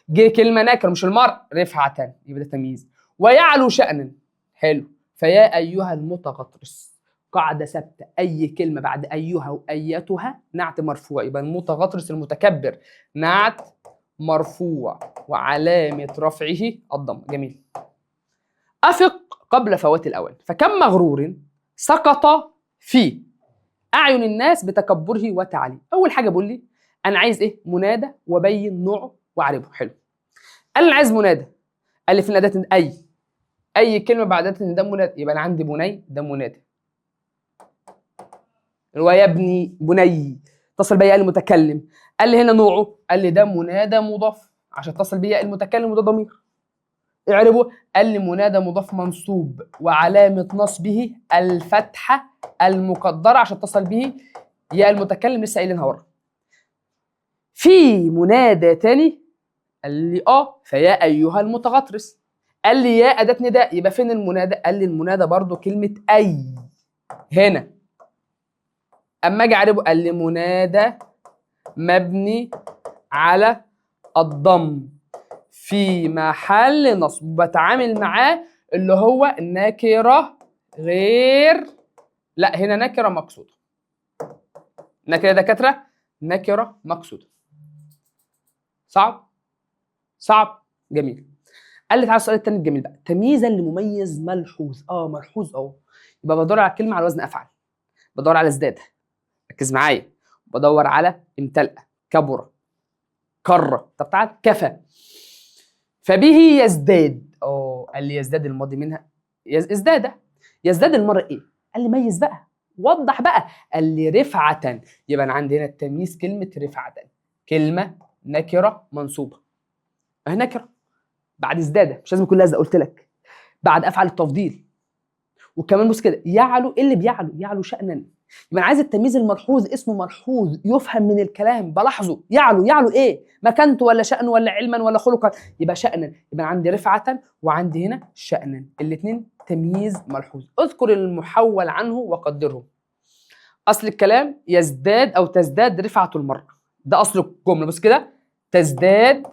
جه كلمة نكره مش المرء، رفعه يبقى ده تمييز. ويعلو شأنا، حلو. فيا ايها المتغطرس، قاعدة ثابتة، اي كلمة بعد ايها وايتها نعت مرفوع، يبقى المتغطرس المتكبر نعت مرفوع وعلامة رفعه الضم. جميل. افق قبل فوات الاوان، فكم مغرور سقط في اعين الناس بتكبره وتعاليه. اول حاجة بيقول لي انا عايز ايه؟ منادى وبين نوعه واعربه. حلو. قال لي انا عايز منادى، قال لي في الاداة اي كلمة بعد اداه ده منادى، يبقى انا عندي بني ده منادى، اللي هو يا ابني بني، اتصل بيا المتكلم. قال لي هنا نوعه، قال لي ده منادى مضاف عشان اتصل بيا المتكلم وده ضمير. اعربه، قال لي منادى مضاف منصوب وعلامة نصبه الفتحة المقدرة عشان اتصل به يا المتكلم، لسه قايلينها ورا. في منادى تاني، قال لي فيا ايها المتغطرس. قال لي يا اداه نداء، يبقى فين المنادى؟ قال لي المنادى برضو كلمة اي هنا. اما اجي اعربه، قال لي منادى مبني على الضم في محل نصب، بتعامل معاه اللي هو نكره غير، لا هنا نكره مقصوده، نكره دكاترة، نكره مقصوده. صعب صعب، جميل. قال لي تعالى السؤال الثاني الجميل بقى، تمييزا لمميز ملحوظ. ملحوظ اهو، يبقى بدور على كلمة على وزن افعل، بدور على ازداد، ركز معايا، بدور على امتلأ، كبر، كر. طب تعال كفى، فبه يزداد. قال لي يزداد الماضي منها ازداد، يزداد المرء ايه؟ قال لي ميز بقى، وضح بقى. قال لي رفعة، يبقى انا عندي هنا التمييز كلمة رفعة، كلمة نكرة منصوبة، اهي نكرة بعد ازداد، مش لازم يكون لازقة، قلت لك بعد افعل التفضيل. وكمان بص كده، يعلو، ايه اللي بيعلو؟ يعلو شأنا. يبقى انا عايز التمييز الملحوظ، اسمه ملحوظ يفهم من الكلام، بلاحظه. يعلو، يعلو ايه؟ مكانته ولا شأنه ولا علما ولا خلقا؟ يبقى شأنا. يبقى عندي رفعة وعندي هنا شأنا، الاثنين تمييز ملحوظ. اذكر المحول عنه وقدره. اصل الكلام يزداد او تزداد رفعة المرء، ده اصل الجملة. بص كده، تزداد،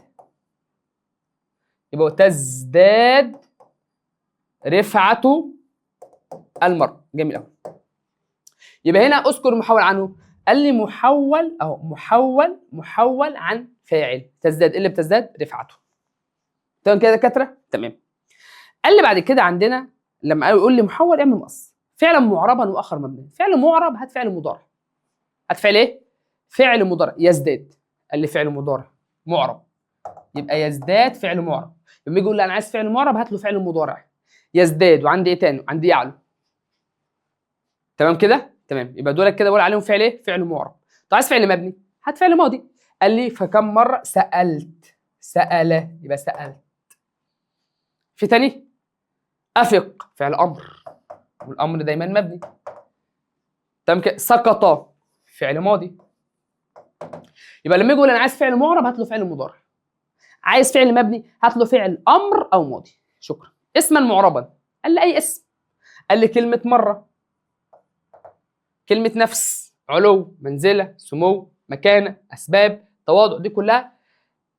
يبقى تزداد رفعة المرء. جميل قوي. يبقى هنا اذكر محول عنه. قال لي محول اهو، محول، محول عن فاعل، تزداد، ايه اللي بتزداد؟ رفعته. تمام كده يا دكاترة؟ تمام. قال لي بعد كده عندنا لما يقول لي محول اعمل مقص، فعلا معربا واخر مبني. فعل معرب هات فعل مضارع. هات فعل ايه؟ فعل مضارع يزداد. قال لي فعل مضارع معرب، يبقى يزداد فعل معرب. لما يجي يقول لي انا عايز فعل معرب هات له فعل مضارع يزداد. وعندي ايه تاني؟ عندي يعلو. تمام كده؟ تمام. يبقى دول كده بقول عليهم فعل ايه؟ فعل معرب. طب عايز فعل مبني هات فعل ماضي. قال لي فكم مرة سالت، سال، يبقى سالت. في تاني؟ افق، فعل امر، والامر دايما مبني. تمام كده. سقط، فعل ماضي. يبقى لما يجي يقول انا عايز فعل معرب هات له فعل مضارع، عايز فعل مبني هات له فعل امر او ماضي. شكرا. اسما معربا، قال لي اي اسم. قال لي كلمة مرة، كلمة نفس، علو، منزله، سمو، مكانه، اسباب، تواضع، دي كلها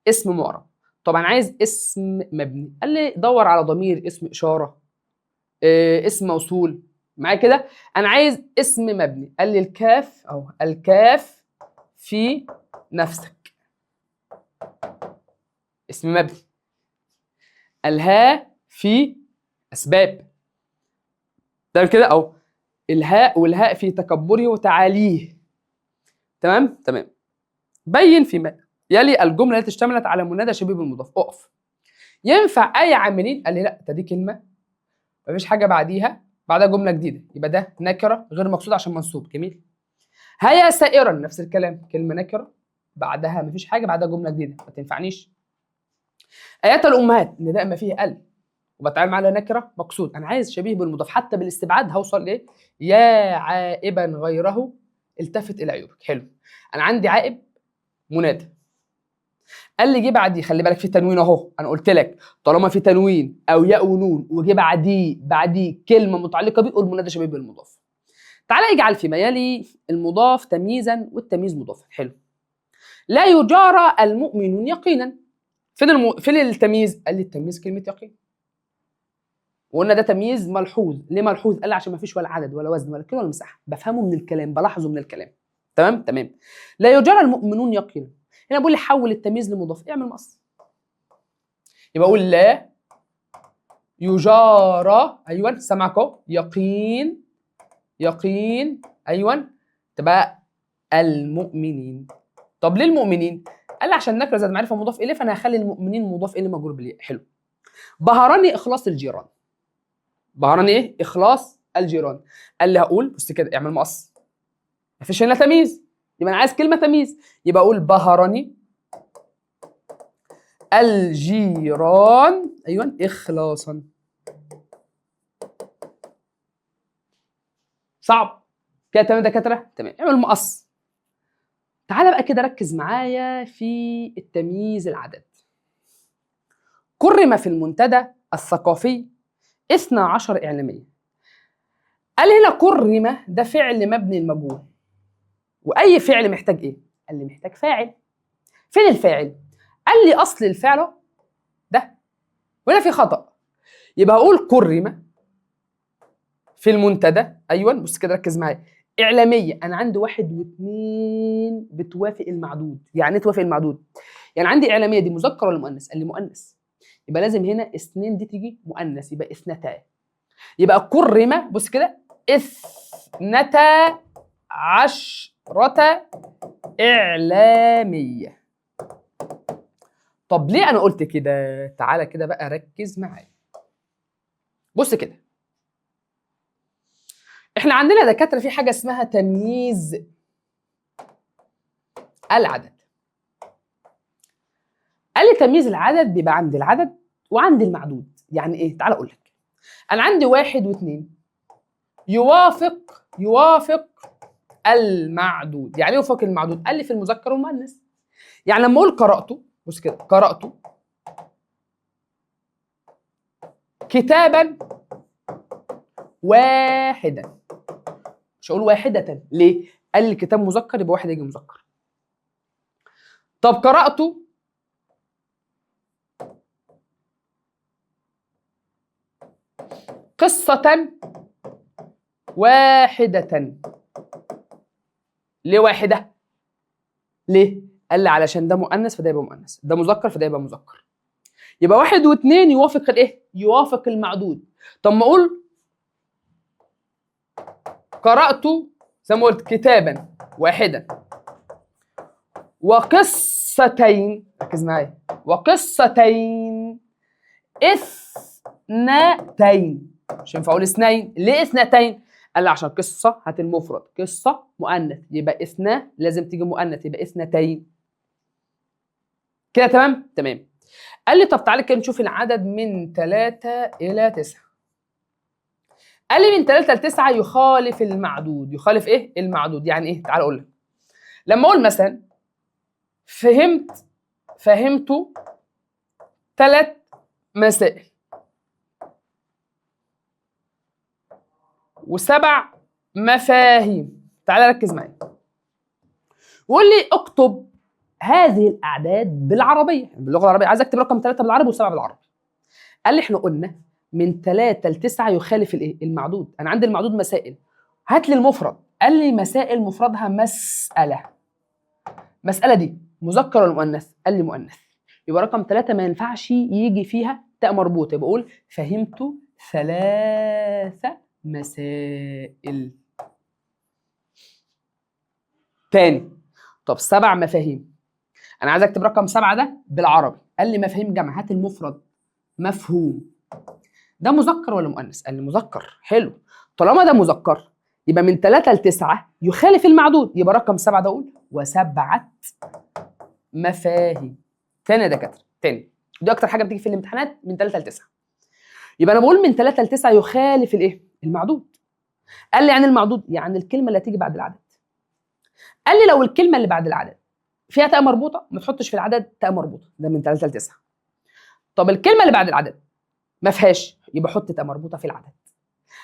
اسم معرب. طبعا عايز اسم مبني، قال لي دور على ضمير، اسم اشارة، اسم موصول. معايا كده؟ انا عايز اسم مبني. قال لي الكاف اهو، الكاف في نفسك، اسم مبني. الهاء في اسباب. تمام كده اهو، الهاء والهاء في تكبره وتعاليه. تمام تمام. بين فيما يلي الجملة التي اشتملت على منادى شبيه بالمضاف. اقف. ينفع اي عاملين؟ قال لي لا، ده دي كلمة مفيش حاجة بعديها، بعدها جملة جديدة، يبقى ده نكره غير مقصود عشان منصوب. جميل. هيا سائرا، نفس الكلام، كلمة نكره بعدها مفيش حاجة، بعدها جملة جديدة، ما تنفعنيش. ايات الامهات، نداء ما فيه ال، وبتعامل معاه نكره مقصود. انا عايز شبيه بالمضاف، حتى بالاستبعاد هوصل لايه؟ يا عائبا غيره التفت الى عيوبك. حلو. انا عندي عائب منادى، قال لي جه بعديه، خلي بالك في تنوين اهو، انا قلت لك طالما في تنوين او ياء ونون وجه بعديه كلمة متعلقه بيه قول منادى شبيه بالمضاف. تعالى اجعل فيما يلي المضاف تمييزا والتمييز مضافا. حلو. لا يجارى المؤمنون يقينا. فين التمييز؟ قال لي التمييز كلمة يقين، وقلنا ده تمييز ملحوظ. ليه ملحوظ؟ قال لي عشان ما فيش ولا عدد ولا وزن ولا كلمة ولا مساحة، بفهمه من الكلام، بلاحظه من الكلام. تمام تمام. لا يجارى المؤمنون يقينا، هنا بقول لي حول التمييز لمضاف، اعمل مقص. يبقى اقول لا يجارى، ايوه سامعك اهو، يقين، يقين، ايوه تبقى المؤمنين. طب ليه المؤمنين؟ قال لي عشان نكره زائد معرفة مضاف اليه، فانا هخلي المؤمنين مضاف اليه مجرور بالياء. حلو. بهرني اخلاص الجيران. بهرني ايه؟ اخلاص الجيران. قال لي هقول بص كده، اعمل مقص، مفيش هنا تمييز، يبقى انا عايز كلمة تمييز، يبقى اقول بهرني الجيران، ايوه اخلاصا. صعب كده؟ تمام يا دكاترة؟ تمام. اعمل مقص. تعالى بقى كده ركز معايا في التمييز العدد. كرم في المنتدى الثقافي 12 إعلامية. قال هنا كرم ده فعل مبني المجهول، وأي فعل محتاج إيه؟ قال لي محتاج فاعل. فين الفاعل؟ قال لي أصل الفعل ده، وهنا في خطأ، يبقى هقول كرم في المنتدى، أيوه بص كده ركز معايا، إعلامية. أنا عندي 1 و2 بتوافق المعدود. يعني إيه توافق المعدود؟ يعني عندي إعلامية دي مذكر ولا مؤنث؟ قال لي مؤنث، يبقى لازم هنا 2 دي تيجي مؤنث، يبقى 2. يبقى كرم بص كده 12 إعلامية. طب ليه أنا قلت كده؟ تعالى كده بقى ركز معايا. بص كده، احنا عندنا دكاترة في حاجة اسمها تمييز العدد. قال لي تمييز العدد بيبقى عند العدد وعند المعدود. يعني ايه؟ تعال اقول لك. انا عندي 1 و2 يوافق المعدود. يعني ايه يوافق المعدود؟ قال لي في المذكر والمؤنث. يعني لما اقول قرأته، بص كده، قرأت كتابا واحدا، مش هقول واحدة. ليه؟ قال لي الكتاب مذكر يبقى واحد يجي مذكر. طب قرأت قصة واحدة، ليه واحدة؟ ليه؟ قال لي علشان ده مؤنث فده يبقى مؤنث، ده مذكر فده يبقى مذكر. يبقى 1 و2 يوافق الايه؟ يوافق المعدود. طب ما اقول قرأت زي ما قلت كتابا واحدا وقصتين، ركز معايا، وقصتين اثنتين، مش ينفع اقول اثنين، ليه اثنتين؟ قال لي عشان قصة هات المفرد، قصة مؤنث، يبقى اثنا لازم تيجي مؤنث، يبقى اثنتين. كده تمام؟ تمام. قال لي طب تعالى كده نشوف العدد من 3 إلى 9. قال لي من 3 ل 9 يخالف المعدود، يخالف ايه؟ المعدود. يعني ايه؟ تعالى اقول لك. لما اقول مثلا فهمت 3 مسائل و7 مفاهيم. تعالى ركز معايا. وقول لي اكتب هذه الاعداد بالعربية، باللغة العربية، عايز اكتب رقم 3 بالعربي و7 بالعربي. قال لي احنا قلنا من 3 ل 9 يخالف الايه؟ المعدود. انا عندي المعدود مسائل، هات لي المفرد. قال لي مسائل مفردها مسالة. مسالة دي مذكر ولا مؤنث؟ قال لي مؤنث. يبقى رقم 3 ما ينفعش يجي فيها تاء مربوطة، يبقى اقول فهمت 3 مسائل. تاني، طب 7 مفاهيم، انا عايز اكتب رقم 7 ده بالعربي. قال لي مفاهيم جمع، هات المفرد مفهوم. ده مذكر ولا مؤنث؟ قال لي مذكر. حلو، طالما ده مذكر يبقى من 3 ل 9 يخالف المعدود، يبقى رقم 7 ده اقول و7 مفاهيم. تاني يا دكاترة، تاني، دي اكتر حاجة بتيجي في الامتحانات، من 3 ل 9. يبقى انا بقول من 3 ل 9 يخالف الايه؟ المعدود. قال لي يعني المعدود يعني الكلمة اللي هتيجي بعد العدد. قال لي لو الكلمة اللي بعد العدد فيها تاء مربوطة ما تحطش في العدد تاء مربوطة، ده من 3 ل 9. طب الكلمة اللي بعد العدد ما فيهاش، يبقى حط تاء مربوطة في العدد.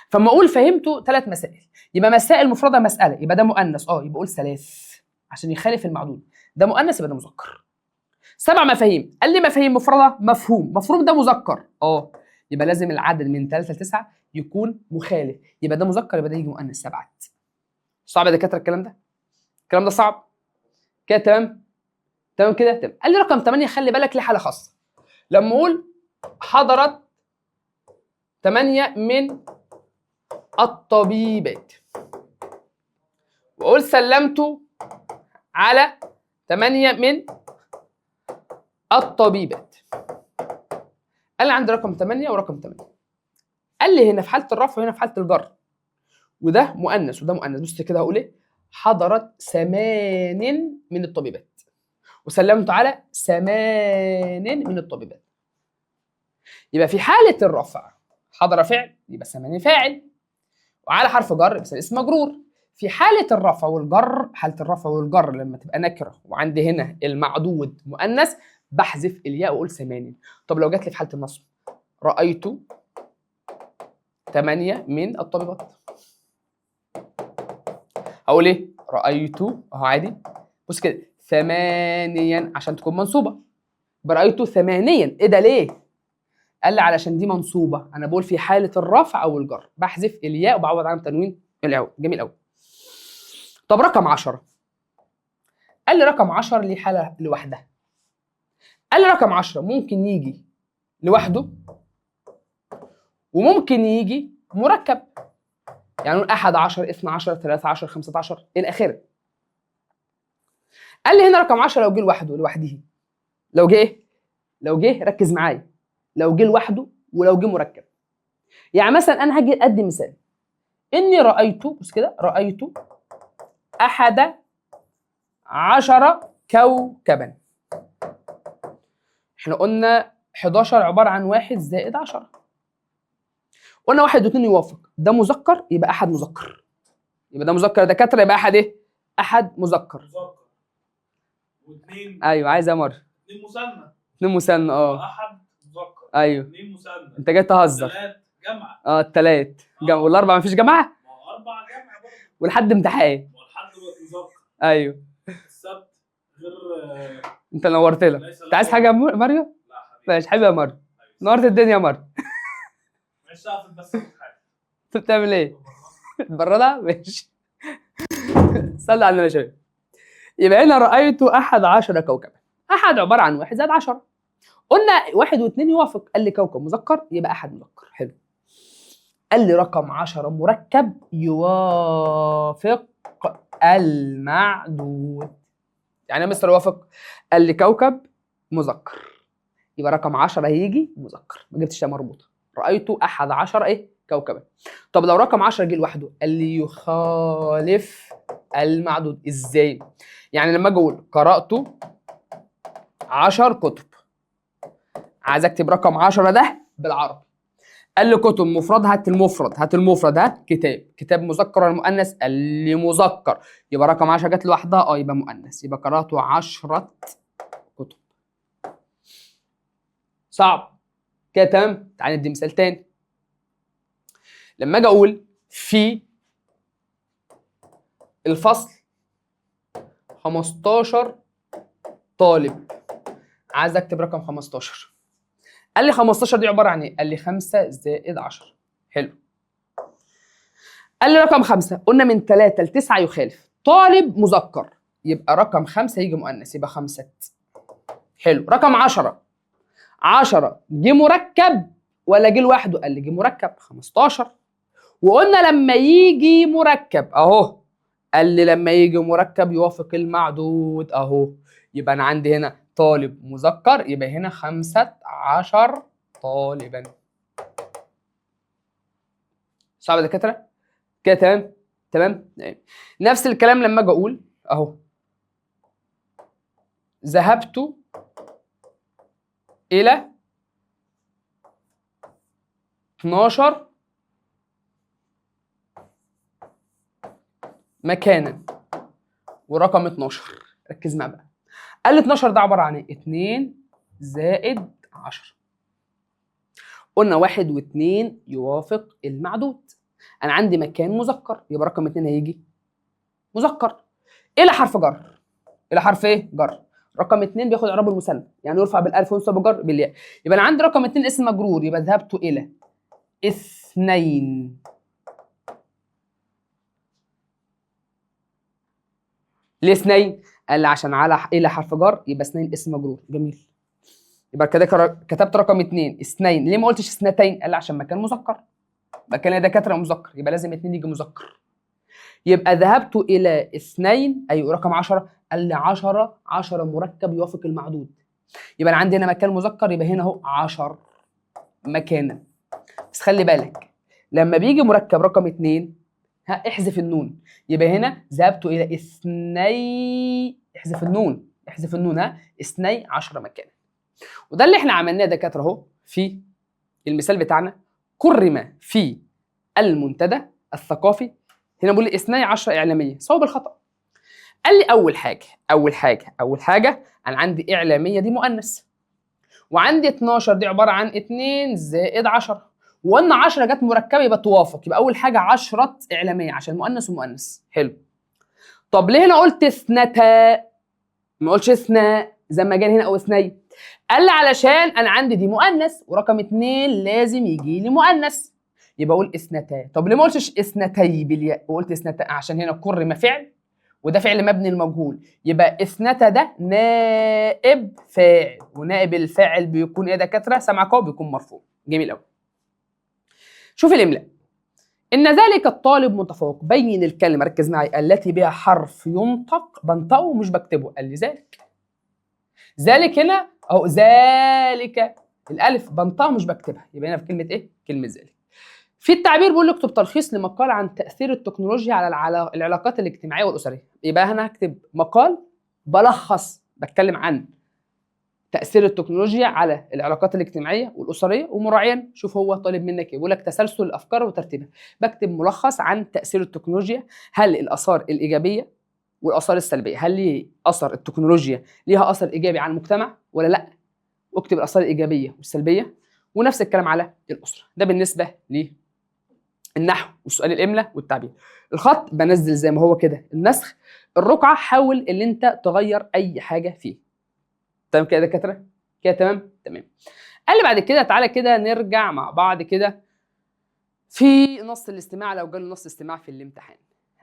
فما اقول فهمته 3 مسائل، يبقى مسائل مفردها مسالة، يبقى ده مؤنث، يبقى اقول 3 عشان يخالف المعدود، ده مؤنث يبقى ده مذكر. 7 مفاهيم، قال لي مفاهيم مفردها مفهوم، مفهوم ده مذكر، يبقى لازم العدد من 3 ل 9 يكون مخالف، يبقى ده مذكر يبقى ده يجي مؤنث 7. صعب يا دكاترة الكلام ده؟ الكلام ده صعب؟ كده تمام؟ تمام كده؟ تمام. قال لي رقم 8 خلي بالك ليه حاله خاصة. لما اقول حضرت 8 من الطبيبات، واقول سلمت على 8 من الطبيبات. قال لي عندي رقم 8 ورقم 8. قال لي هنا في حاله الرفع وهنا في حاله الجر، وده مؤنث وده مؤنث. بص كده هقول ايه؟ حضرت 8 من الطبيبات وسلمت على 8 من الطبيبات. يبقى في حاله الرفع حضر فعل يبقى 8 فاعل، وعلى حرف جر يبقى اسم مجرور. في حاله الرفع والجر، حاله الرفع والجر لما تبقى نكره وعندي هنا المعدود مؤنث بحذف الياء واقول 8. طب لو جات لي في حاله النصب رايت 8 من الطبيبات، هقول ايه؟ رايت اهو عادي، بص كده 8 عشان تكون منصوبه، رايت 8. ايه ده ليه؟ قال لي علشان دي منصوبه، انا بقول في حاله الرفع او الجر بحذف الياء وبعوض عن تنوين العوض. جميل قوي. طب رقم 10، قال لي رقم 10 ليه حاله لوحدها. قال لي رقم 10 ممكن يجي لوحده وممكن يجي مركب، يعني نقول 11 12 13 15 الى اخره. قال لي هنا رقم 10 لو جه لوحده لوحده، لو جه ايه؟ لو جه، ركز معايا، لو جه لوحده ولو جه مركب. يعني مثلا انا هاجي ادي مثال، اني رايت، بص كده، رايت 11 كوكبا. احنا قلنا 11 عبارة عن 1 زائد 10، قلنا 1 و2 يوافق، ده مذكر يبقى احد مذكر، يبقى ده مذكر دكاترة يبقى احد ايه؟ احد مذكر. مذكر واثنين. ايوه عايز يا مر اثنين مثنى. 2 مثنى، احد مذكر. ايوه 2 مثنى. انت جاي تهزر. 3 جمعه. الثلاث جمع، والاربعة مفيش جماعة؟ ما هو 4 جمعه برضه. ولحد امتحان. ما هو الحد مذكر. ايوه السبت غير. انت نورت لك. انت عايز حاجة يا ماريو؟ لا حبيبي. ماشي حبيبي يا ماريو، نورت الدنيا يا ماريو. مش هقفل بس حاجة. انت بتعمل ايه؟ تبردها؟ ماشي. صلى على النبي يا شباب. يبقى هنا رايت 11 كوكبا. احد عبارة عن 1 زائد 10. قلنا 1 و2 يوافق، قال لي كوكب مذكر يبقى احد مذكر. حلو. قال لي رقم 10 مركب يوافق المعدود. يعني يا مستر يوافق؟ قال لي كوكب مذكر يبقى رقم 10 هيجي مذكر، ما جبتش مربوطة. رايت 11 ايه؟ كوكبا. طب لو رقم 10 جه لوحده، قال لي يخالف المعدود. ازاي؟ يعني لما اجي اقول قرات 10 كتب، عايز اكتب رقم 10 ده بالعربي. قال لي كتب مفرد، هات المفرد، هات المفرد، هات كتاب، كتاب مذكر ولا مؤنث؟ قال لي مذكر، يبقى رقم 10 جت لوحدها، يبقى مؤنث، يبقى قرات 10 كتب. صعب كده؟ تمام. تعالى ندي مثال تاني. لما اجي اقول في الفصل 15 طالب، عايز اكتب رقم 15. قال لي 15 دي عبارة عن ايه؟ قال لي 5 زائد 10. حلو. قال لي رقم 5، قلنا من 3 ل 9 يخالف، طالب مذكر يبقى رقم 5 يجي مؤنث، يبقى 5. حلو. رقم 10، 10 جه مركب ولا جه لوحده؟ قال لي جه مركب 15. وقلنا لما يجي مركب اهو، قال لي لما يجي مركب يوافق المعدود اهو، يبقى انا عندي هنا طالب مذكر، يبقى هنا 15 طالبا. صعب يا دكاترة؟ كده تمام؟ تمام؟ نفس الكلام لما اجي اقول اهو ذهبت الى 12 مكانا ورقم 12. ركز معايا بقى. قال لي 12 ده عبارة عن ايه؟ 2 زائد 10. قلنا 1 و2 يوافق المعدود. انا عندي مكان مذكر يبقى رقم 2 هيجي مذكر. الى حرف جر، الى حرف ايه؟ جر. رقم 2 بياخد اعراب المثنى، يعني يرفع بالالف وينصب بالجر بالياء. يبقى انا عندي رقم 2 اسم مجرور، يبقى ذهبت الى 2. ليه 2؟ قال لي عشان على الى حرف جر يبقى 2 اسم مجرور. جميل. يبقى كده كتبت رقم 2 2. ليه ما قلتش 2؟ قال لي عشان مكان مذكر، مكان دكاترة مذكر، يبقى لازم 2 يجي مذكر. يبقى ذهبت الى 2، ايوه رقم 10. قال لي 10، 10 مركب يوافق المعدود، يبقى انا عندي هنا مكان مذكر، يبقى هنا اهو 10 مكانا. بس خلي بالك لما بيجي مركب رقم 2 ها احذف النون، يبقى هنا ذهبت الى 2، احذف النون، احذف النون، ها 12 مكانا. وده اللي احنا عملناه دكاترة اهو في المثال بتاعنا. كرم في المنتدى الثقافي، هنا بيقول لي 12 اعلامية، صواب الخطا. قال لي اول حاجة اول حاجة اول حاجة انا عندي اعلامية دي مؤنث، وعندي 12 دي عبارة عن 2 زائد 10، وقلنا 10 جت مركبة يبقى توافق، يبقى اول حاجة 10 اعلامية عشان مؤنث ومؤنث. حلو. طب ليه هنا قلت اثنتا ما قلتش اثنا زي ما جالي هنا او اثنين؟ قال لي علشان انا عندي دي مؤنث ورقم 2 لازم يجي لي مؤنث، يبقى اقول اثنتا. طب ليه ما قلتش اثنتي بالياء وقلت اثنتا؟ عشان هنا كرم فعل وده فعل مبني المجهول، يبقى اثنتا ده نائب فاعل، ونائب الفاعل بيكون ايه يا دكاترة؟ سامعكم؟ بيكون مرفوع. جميل قوي. شوف الاملاء. ان ذلك الطالب متفوق، بين الكلمة، ركز معي، التي بها حرف ينطق بنطقه مش بكتبه. قال لي ذلك، ذلك هنا اهو ذلك الالف بنطقها مش بكتبها، يبقى هنا في كلمة ايه؟ كلمة ذلك. في التعبير بيقول لي اكتب تلخيص لمقال عن تاثير التكنولوجيا على العلاقات الاجتماعية والاسرية. يبقى انا هكتب مقال بلخص بتكلم عن تاثير التكنولوجيا على العلاقات الاجتماعية والاسرية، ومراعيا شوف هو طالب منك ايه، بيقول لك تسلسل الافكار وترتيبها. بكتب ملخص عن تاثير التكنولوجيا، هل الاثار الايجابية والاثار السلبية، هل ليه اثر التكنولوجيا ليها اثر ايجابي على المجتمع ولا لا، واكتب الاثار الايجابية والسلبيه، ونفس الكلام على الاسرة. ده بالنسبة للنحو وسؤال الاملاء والتعبير. الخط بنزل زي ما هو كده النسخ. الرقعة حاول ان انت تغير اي حاجة فيه. تمام كده يا دكاترة؟ كده تمام؟ تمام. قال لي بعد كده تعالى كده نرجع مع بعض كده في نص الاستماع، لو جاله نص استماع في الامتحان.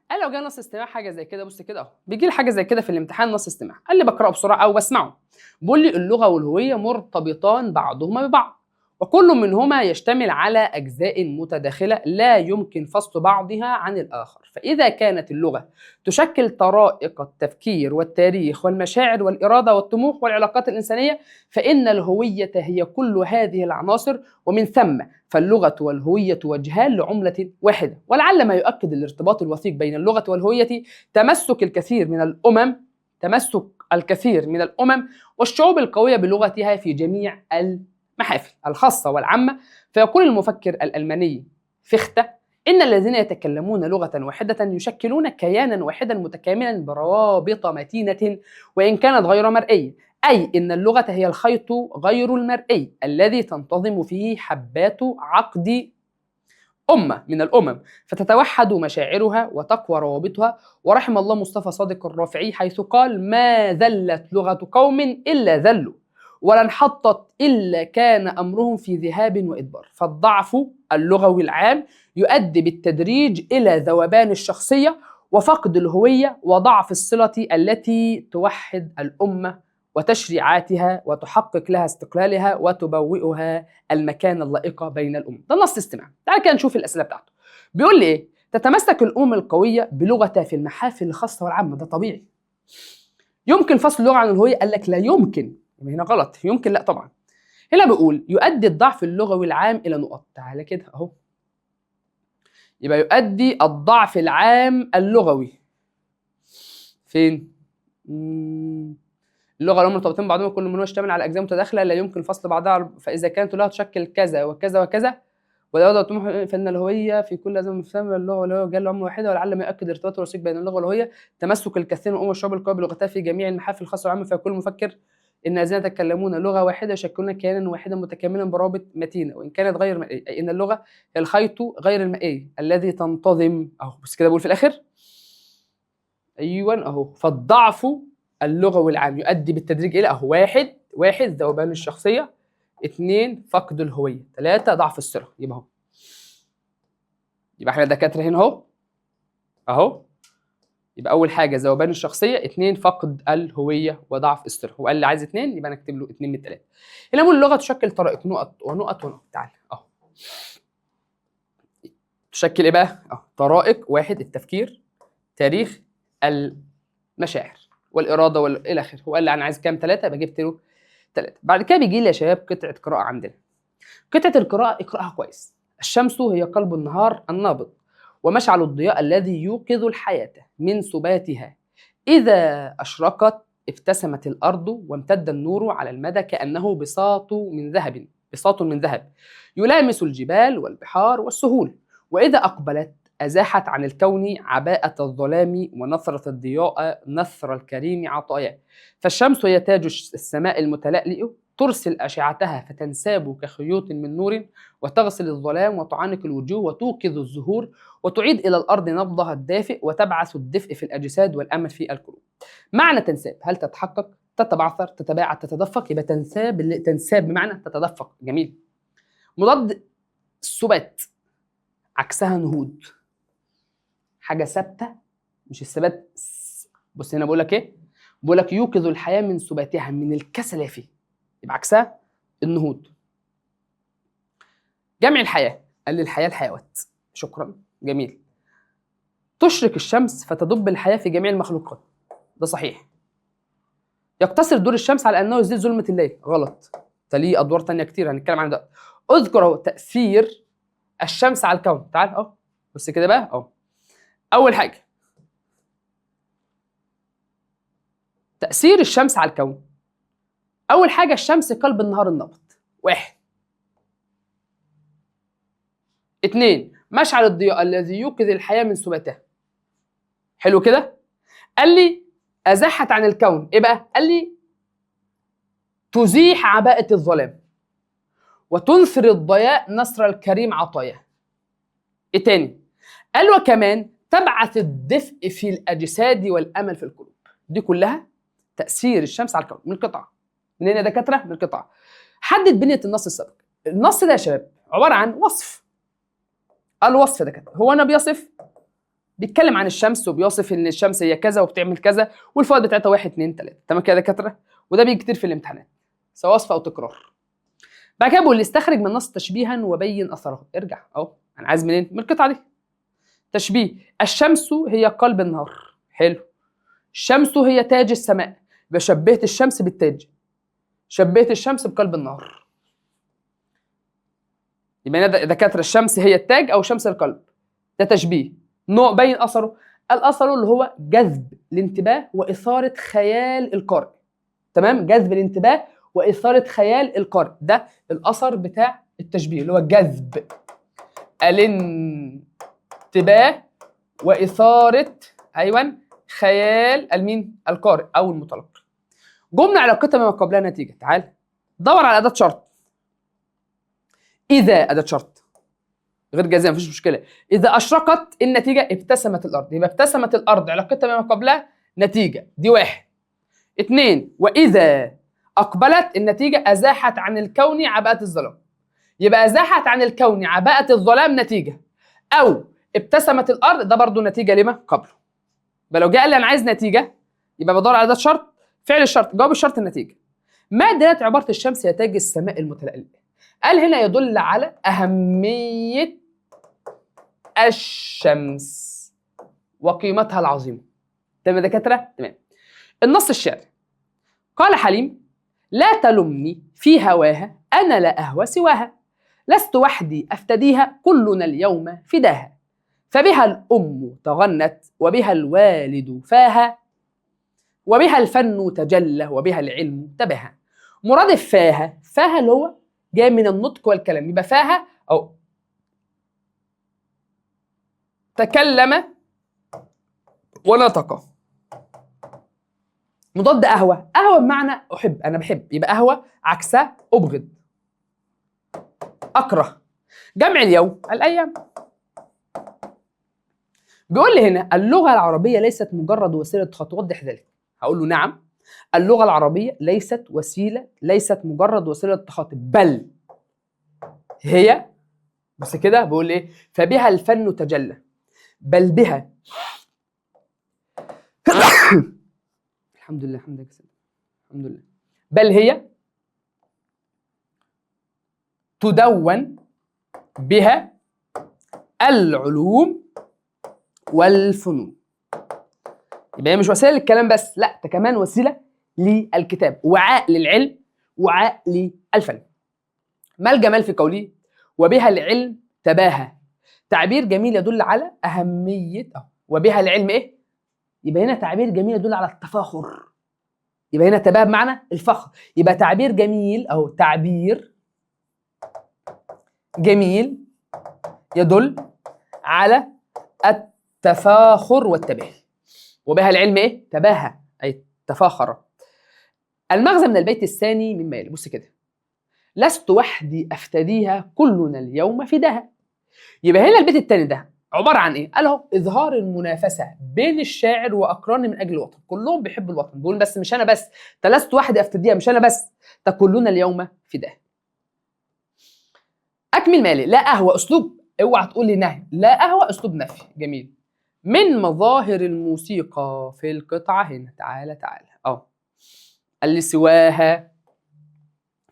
قال لو جه نص استماع حاجة زي كده، بص كده اهو، بيجي لي حاجة زي كده في الامتحان نص استماع، قال لي بقراه بسرعة او بسمعه. بيقول لي اللغة والهوية مرتبطان بعضهما ببعض، وكل منهما يشتمل على اجزاء متداخلة لا يمكن فصل بعضها عن الاخر، فاذا كانت اللغة تشكل طرائق التفكير والتاريخ والمشاعر والارادة والطموح والعلاقات الانسانية، فان الهوية هي كل هذه العناصر، ومن ثم فاللغه والهوية وجهان لعمله واحدة. ولعل ما يؤكد الارتباط الوثيق بين اللغة والهوية تمسك الكثير من الامم والشعوب القوية بلغتها في جميع المحافل الخاصة والعامة. فيقول المفكر الالماني فيخته ان الذين يتكلمون لغة واحدة يشكلون كيانا واحدا متكاملا بروابط متينة وان كانت غير مرئية، اي ان اللغة هي الخيط غير المرئي الذي تنتظم فيه حبات عقد أمة من الأمم، فتتوحد مشاعرها وتقوى روابطها. ورحم الله مصطفى صادق الرافعي حيث قال: ما ذلت لغة قوم إلا ذلوا، ولا انحطت إلا كان أمرهم في ذهاب وإدبار. فالضعف اللغوي العام يؤدي بالتدريج إلى ذوبان الشخصية وفقد الهوية وضعف الصلة التي توحد الأمة وتشريعاتها وتحقق لها استقلالها وتبوئها المكان اللائقة بين الأمم. ده نص استماع. تعال كده نشوف الأسئلة بتاعته. بيقول لي إيه؟ تتمسك الأمم القوية بلغتها في المحافل الخاصة والعامة، ده طبيعي. يمكن فصل اللغة عن الهوية؟ قال لك لا يمكن، يبقى هنا غلط، يمكن لا طبعا. هنا بيقول يؤدي الضعف اللغوي العام إلى نقط، تعالى كده أهو. يبقى يؤدي الضعف العام اللغوي فين؟ اللغة والأم مرتبطين بعضهما، كل منهما يشتمل على اجزاء متداخلة لا يمكن فصل بعضها، فاذا كانت لها تشكل كذا وكذا وكذا والإرادة والطموح، فان الهوية في كل لازم مسمى اللغة والهوية جل عمله واحدة. ولعل ما يؤكد ارتباط الوثيق بين اللغة والهوية تمسك الكثير من الامم والشعوب القوية بلغتها في جميع المحافل الخاصة والعامة، فيقول المفكر ان الذين يتكلمون لغة واحدة يشكلون كيانا واحدا متكاملا بروابط متينة وان كانت غير مرئية، اي ان اللغة هي الخيط غير المرئي الذي تنتظم اهو. بس كده بقول في الاخر ايوه اهو، فالضعف اللغوي العام يؤدي بالتدريج الى اهو: واحد ذوبان الشخصية، 2 فقد الهوية، 3 ضعف الصلة. يبقى اهو، يبقى احنا دكاترة هنا اهو اهو. يبقى اول حاجة ذوبان الشخصية، 2 فقد الهوية وضعف الصلة. هو قال لي عايز 2، يبقى انا اكتب له 2 من 3. هنا بقول اللغة تشكل طرائق نقط ونقط ونقط، تعال اهو. تشكل ايه بقى؟ اهو طرائق: 1 التفكير، تاريخ، المشاعر والارادة والى اخره. هو قال لي انا عايز كام؟ 3، يبقى جبت له 3. بعد كده بيجي لي يا شباب قطعه قراءة عندنا. قطعه القراءة اقراها كويس. الشمس هي قلب النهار النابض ومشعل الضياء الذي يوقظ الحياة من سباتها، اذا اشرقت ابتسمت الارض وامتد النور على المدى كانه بساط من ذهب، بساط من ذهب يلامس الجبال والبحار والسهول، واذا اقبلت أزاحت عن الكون عباءة الظلام ونثرت الضياء نثر الكريم عطاياه. فالشمس هي تاج السماء المتلألئ، ترسل أشعتها فتنساب كخيوط من نور، وتغسل الظلام وتعانق الوجوه وتوقظ الزهور، وتعيد إلى الأرض نبضها الدافئ، وتبعث الدفء في الأجساد والأمل في القلوب. معنى تنساب: هل تتحقق، تتبعثر، تتباعد، تتدفق؟ يبقى تنساب، تنساب بمعنى تتدفق. جميل. مضاد السبات، عكسها نهوض، حاجة ثابتة مش الثبات. بص هنا بقول لك ايه؟ بقول لك يوقظ الحياة من سباتها، من الكسل اللي فيه، يبقى عكسها النهوض. جمع الحياة، قال لي الحياة الحيوات، شكرا جميل. تشرق الشمس فتدب الحياة في جميع المخلوقات، ده صحيح. يقتصر دور الشمس على انه يزيل ظلمه الليل، غلط، تليه ادوار ثانية كتير هنتكلم عنها دلوقتي. اذكر اهو تاثير الشمس على الكون، تعال اهو بص كده بقى اهو. أول حاجة تأثير الشمس على الكون. أول حاجة الشمس قلب النهار النابض، 1. 2 مشعل الضياء الذي يوقظ الحياة من سباتها. حلو كده؟ قال لي أزاحت عن الكون، إيه بقى؟ قال لي تزيح عباءة الظلام وتنثر الضياء نصر الكريم عطاياه. إيه تاني؟ قال وكمان تبعث الدفء في الأجساد والأمل في القلوب. دي كلها تأثير الشمس على الكون من القطعة. منين يا دكاترة؟ من القطعة. حدد بنية النص السابق. النص ده يا شباب عبارة عن وصف. الوصف ده كده هو أنا بيصف بيتكلم عن الشمس وبيوصف ان الشمس هي كذا وبتعمل كذا والفوائد بتاعتها 1 2 3. تمام كده يا دكاترة؟ وده بيجي كتير في الامتحانات سواء وصف او تكرار. بعد كده بيقول استخرج من النص تشبيها وبين اثره. ارجع اهو، انا عايز منين؟ من القطعة دي. تشبيه الشمس هي قلب النهار. حلو. الشمس هي تاج السماء، يبقى شبهت الشمس بالتاج، شبهت الشمس بقلب النهار. يبقى هنا دكاترة الشمس هي التاج او شمس القلب، ده تشبيه. نوع بين اثره، الاثر اللي هو جذب الانتباه واثاره خيال القارئ. تمام، جذب الانتباه واثاره خيال القارئ، ده الاثر بتاع التشبيه اللي هو جذب الانتباه واثاره ايوه خيال المين؟ القارئ او المتلقي. جملة علاقتها بما قبلها نتيجة. تعال دور على اداه شرط. اذا اداه شرط غير جازمه مفيش مشكلة. اذا اشرقت النتيجة ابتسمت الارض، يبقى ابتسمت الارض علاقتها بما قبلها نتيجة، دي واحد. اتنين، واذا اقبلت النتيجة ازاحت عن الكون عباءه الظلام، يبقى ازاحت عن الكون عباءه الظلام نتيجة، او ابتسمت الارض ده برضو نتيجة لما قبله. يبقى لو جه قال لي انا عايز نتيجة يبقى بدور على ده شرط، فعل الشرط، جواب الشرط، النتيجة. ما دلالة عبارة الشمس يا تاج السماء المتلألئ؟ قال هنا يدل على اهمية الشمس وقيمتها العظيمة. تمام يا دكاترة؟ تمام. النص الشعري. قال حليم: لا تلمني في هواها، انا لا اهوى سواها، لست وحدي افتديها، كلنا اليوم فداها، فبها الام تغنت، وبها الوالد فاها، وبها الفن تجلى، وبها العلم تباهى. مرادف فاها، فاها اللي هو جاي من النطق والكلام، يبقى فاها او تكلم ونطق. مضاد اهوى، اهوى بمعنى احب، انا بحب، يبقى اهوى عكسها ابغض، اكره. جمع اليوم الايام. بيقول لي هنا اللغة العربية ليست مجرد وسيلة خط، وضح ذلك. هقول له نعم، اللغة العربية ليست وسيلة، ليست مجرد وسيلة تخاطب، بل هي، بس كده بيقول ايه؟ فبها الفن تجلى، بل بها الحمد لله، الحمد لله، الحمد لله، بل هي تدون بها العلوم والفنون. يبقى هي مش وسيلة للكلام بس، لا ده كمان وسيلة للكتاب، وعاء للعلم، وعاء للفن. ما الجمال في قوله وبها العلم تباهى؟ تعبير جميل يدل على اهمية وبها العلم ايه؟ يبقى هنا تعبير جميل يدل على التفاخر، يبقى هنا تباهى بمعنى الفخر، يبقى تعبير جميل او تعبير جميل يدل على التفاخر والتباهي. وبها العلم ايه؟ تباهى، اي تفاخر. المغزى من البيت الثاني مما يلي. بص كده، لست وحدي افتديها، كلنا اليوم فداها. يبقى هنا البيت الثاني ده عبارة عن ايه؟ قال اهو اظهار المنافسة بين الشاعر واقرانه من اجل الوطن، كلهم بيحبوا الوطن، بيقول بس مش انا بس، ده لست وحدي افتديها، مش انا بس، ده كلنا اليوم فداها. اكمل مالي. لا اهوى اسلوب، اوعى تقول لي نهي، لا اهوى اسلوب نفي. جميل. من مظاهر الموسيقى في القطعة هنا، تعالى تعالى اهو، قال لي سواها،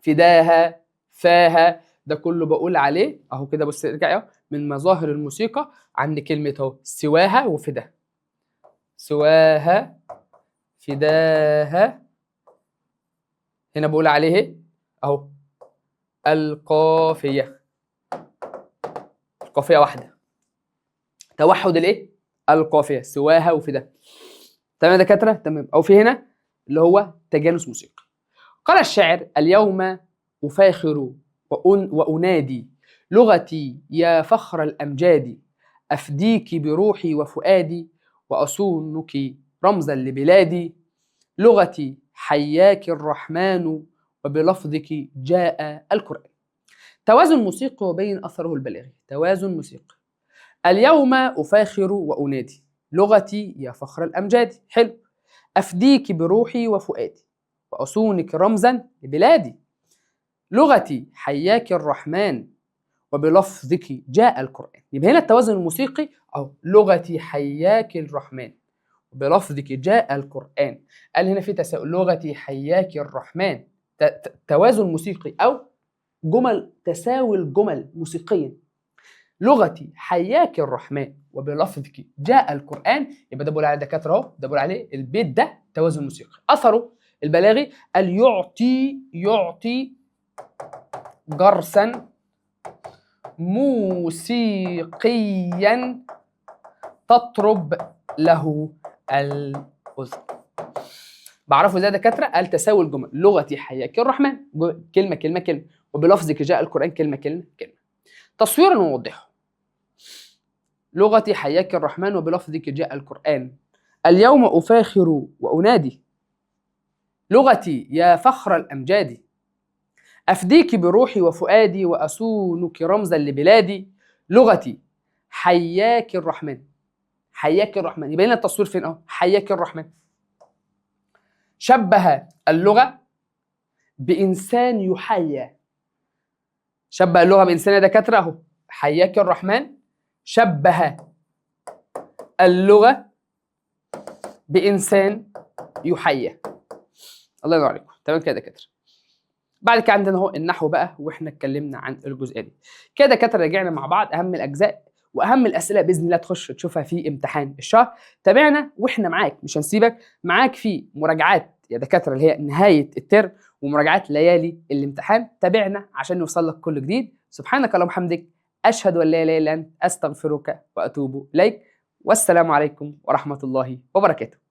فداها، فاها، ده كله بقول عليه اهو كده. بص ارجع اهو، من مظاهر الموسيقى عند كلمة اهو سواها وفداها، سواها فداها، هنا بقول عليه اهو القافية، القافية واحدة، توحد الايه؟ القافية، سواها وفداها. تمام يا دكاترة؟ تمام. او في هنا اللي هو تجانس موسيقي. قال الشاعر: اليوم أفاخر وأنادي لغتي يا فخر الأمجاد، أفديك بروحي وفؤادي، وأصونك رمزا لبلادي، لغتي حياك الرحمن، وبلفظك جاء القرآن. توازن موسيقي وبين أثره البلاغي. توازن موسيقي. اليوم أفاخر وأنادي لغتي يا فخر الأمجاد، حلو، أفديك بروحي وفؤادي، وأصونك رمزا لبلادي، لغتي حياك الرحمن، وبلفظك جاء القرآن. يبقى هنا التوازن الموسيقي أهو، لغتي حياك الرحمن بلفظك جاء القرآن. قال هنا في تساؤل، لغتي حياك الرحمن، توازن موسيقي أو جمل، تساوي الجمل موسيقيا. لغتي حياك الرحمن وبلفظك جاء القرآن، يبقى ده بقول عليه دكاترة أهو، ده بقول عليه البيت ده توازن موسيقي. أثره البلاغي قال يعطي جرسا موسيقيا تطرب له الأذن. بعرفه ازاي يا دكاترة؟ قال تساوي الجمل، لغتي حياك الرحمن، كلمة كلمة كلمة، وبلفظك جاء القرآن كلمة كلمة كلمة. تصويرا ووضحه، لغتي حياك الرحمن وبلفظك جاء القرآن، اليوم أفاخر وأنادي، لغتي يا فخر الأمجاد، أفديك بروحي وفؤادي وأصونك رمزا لبلادي، لغتي حياك الرحمن. حياك الرحمن، يبقى لنا التصوير فين اهو؟ حياك الرحمن. شبه اللغة بإنسان يحيى، شبه اللغة بإنسان يا دكاترة اهو، حياك الرحمن شبه اللغة بإنسان يحيى. الله ينور عليكم. تمام كده يا دكاترة. بعد كده عندنا اهو النحو بقى، واحنا اتكلمنا عن الجزئية دي. كده دكاترة رجعنا مع بعض اهم الاجزاء واهم الاسئلة باذن الله تخش تشوفها في امتحان الشهر. تابعنا واحنا معاك، مش هنسيبك، معاك في مراجعات يا دكاترة اللي هي نهاية الترم ومراجعات ليالي الامتحان. تابعنا عشان يوصل لك كل جديد. سبحانك اللهم وبحمدك، اشهد ان لا اله الا انت، استغفرك واتوب اليك، والسلام عليكم ورحمة الله وبركاته.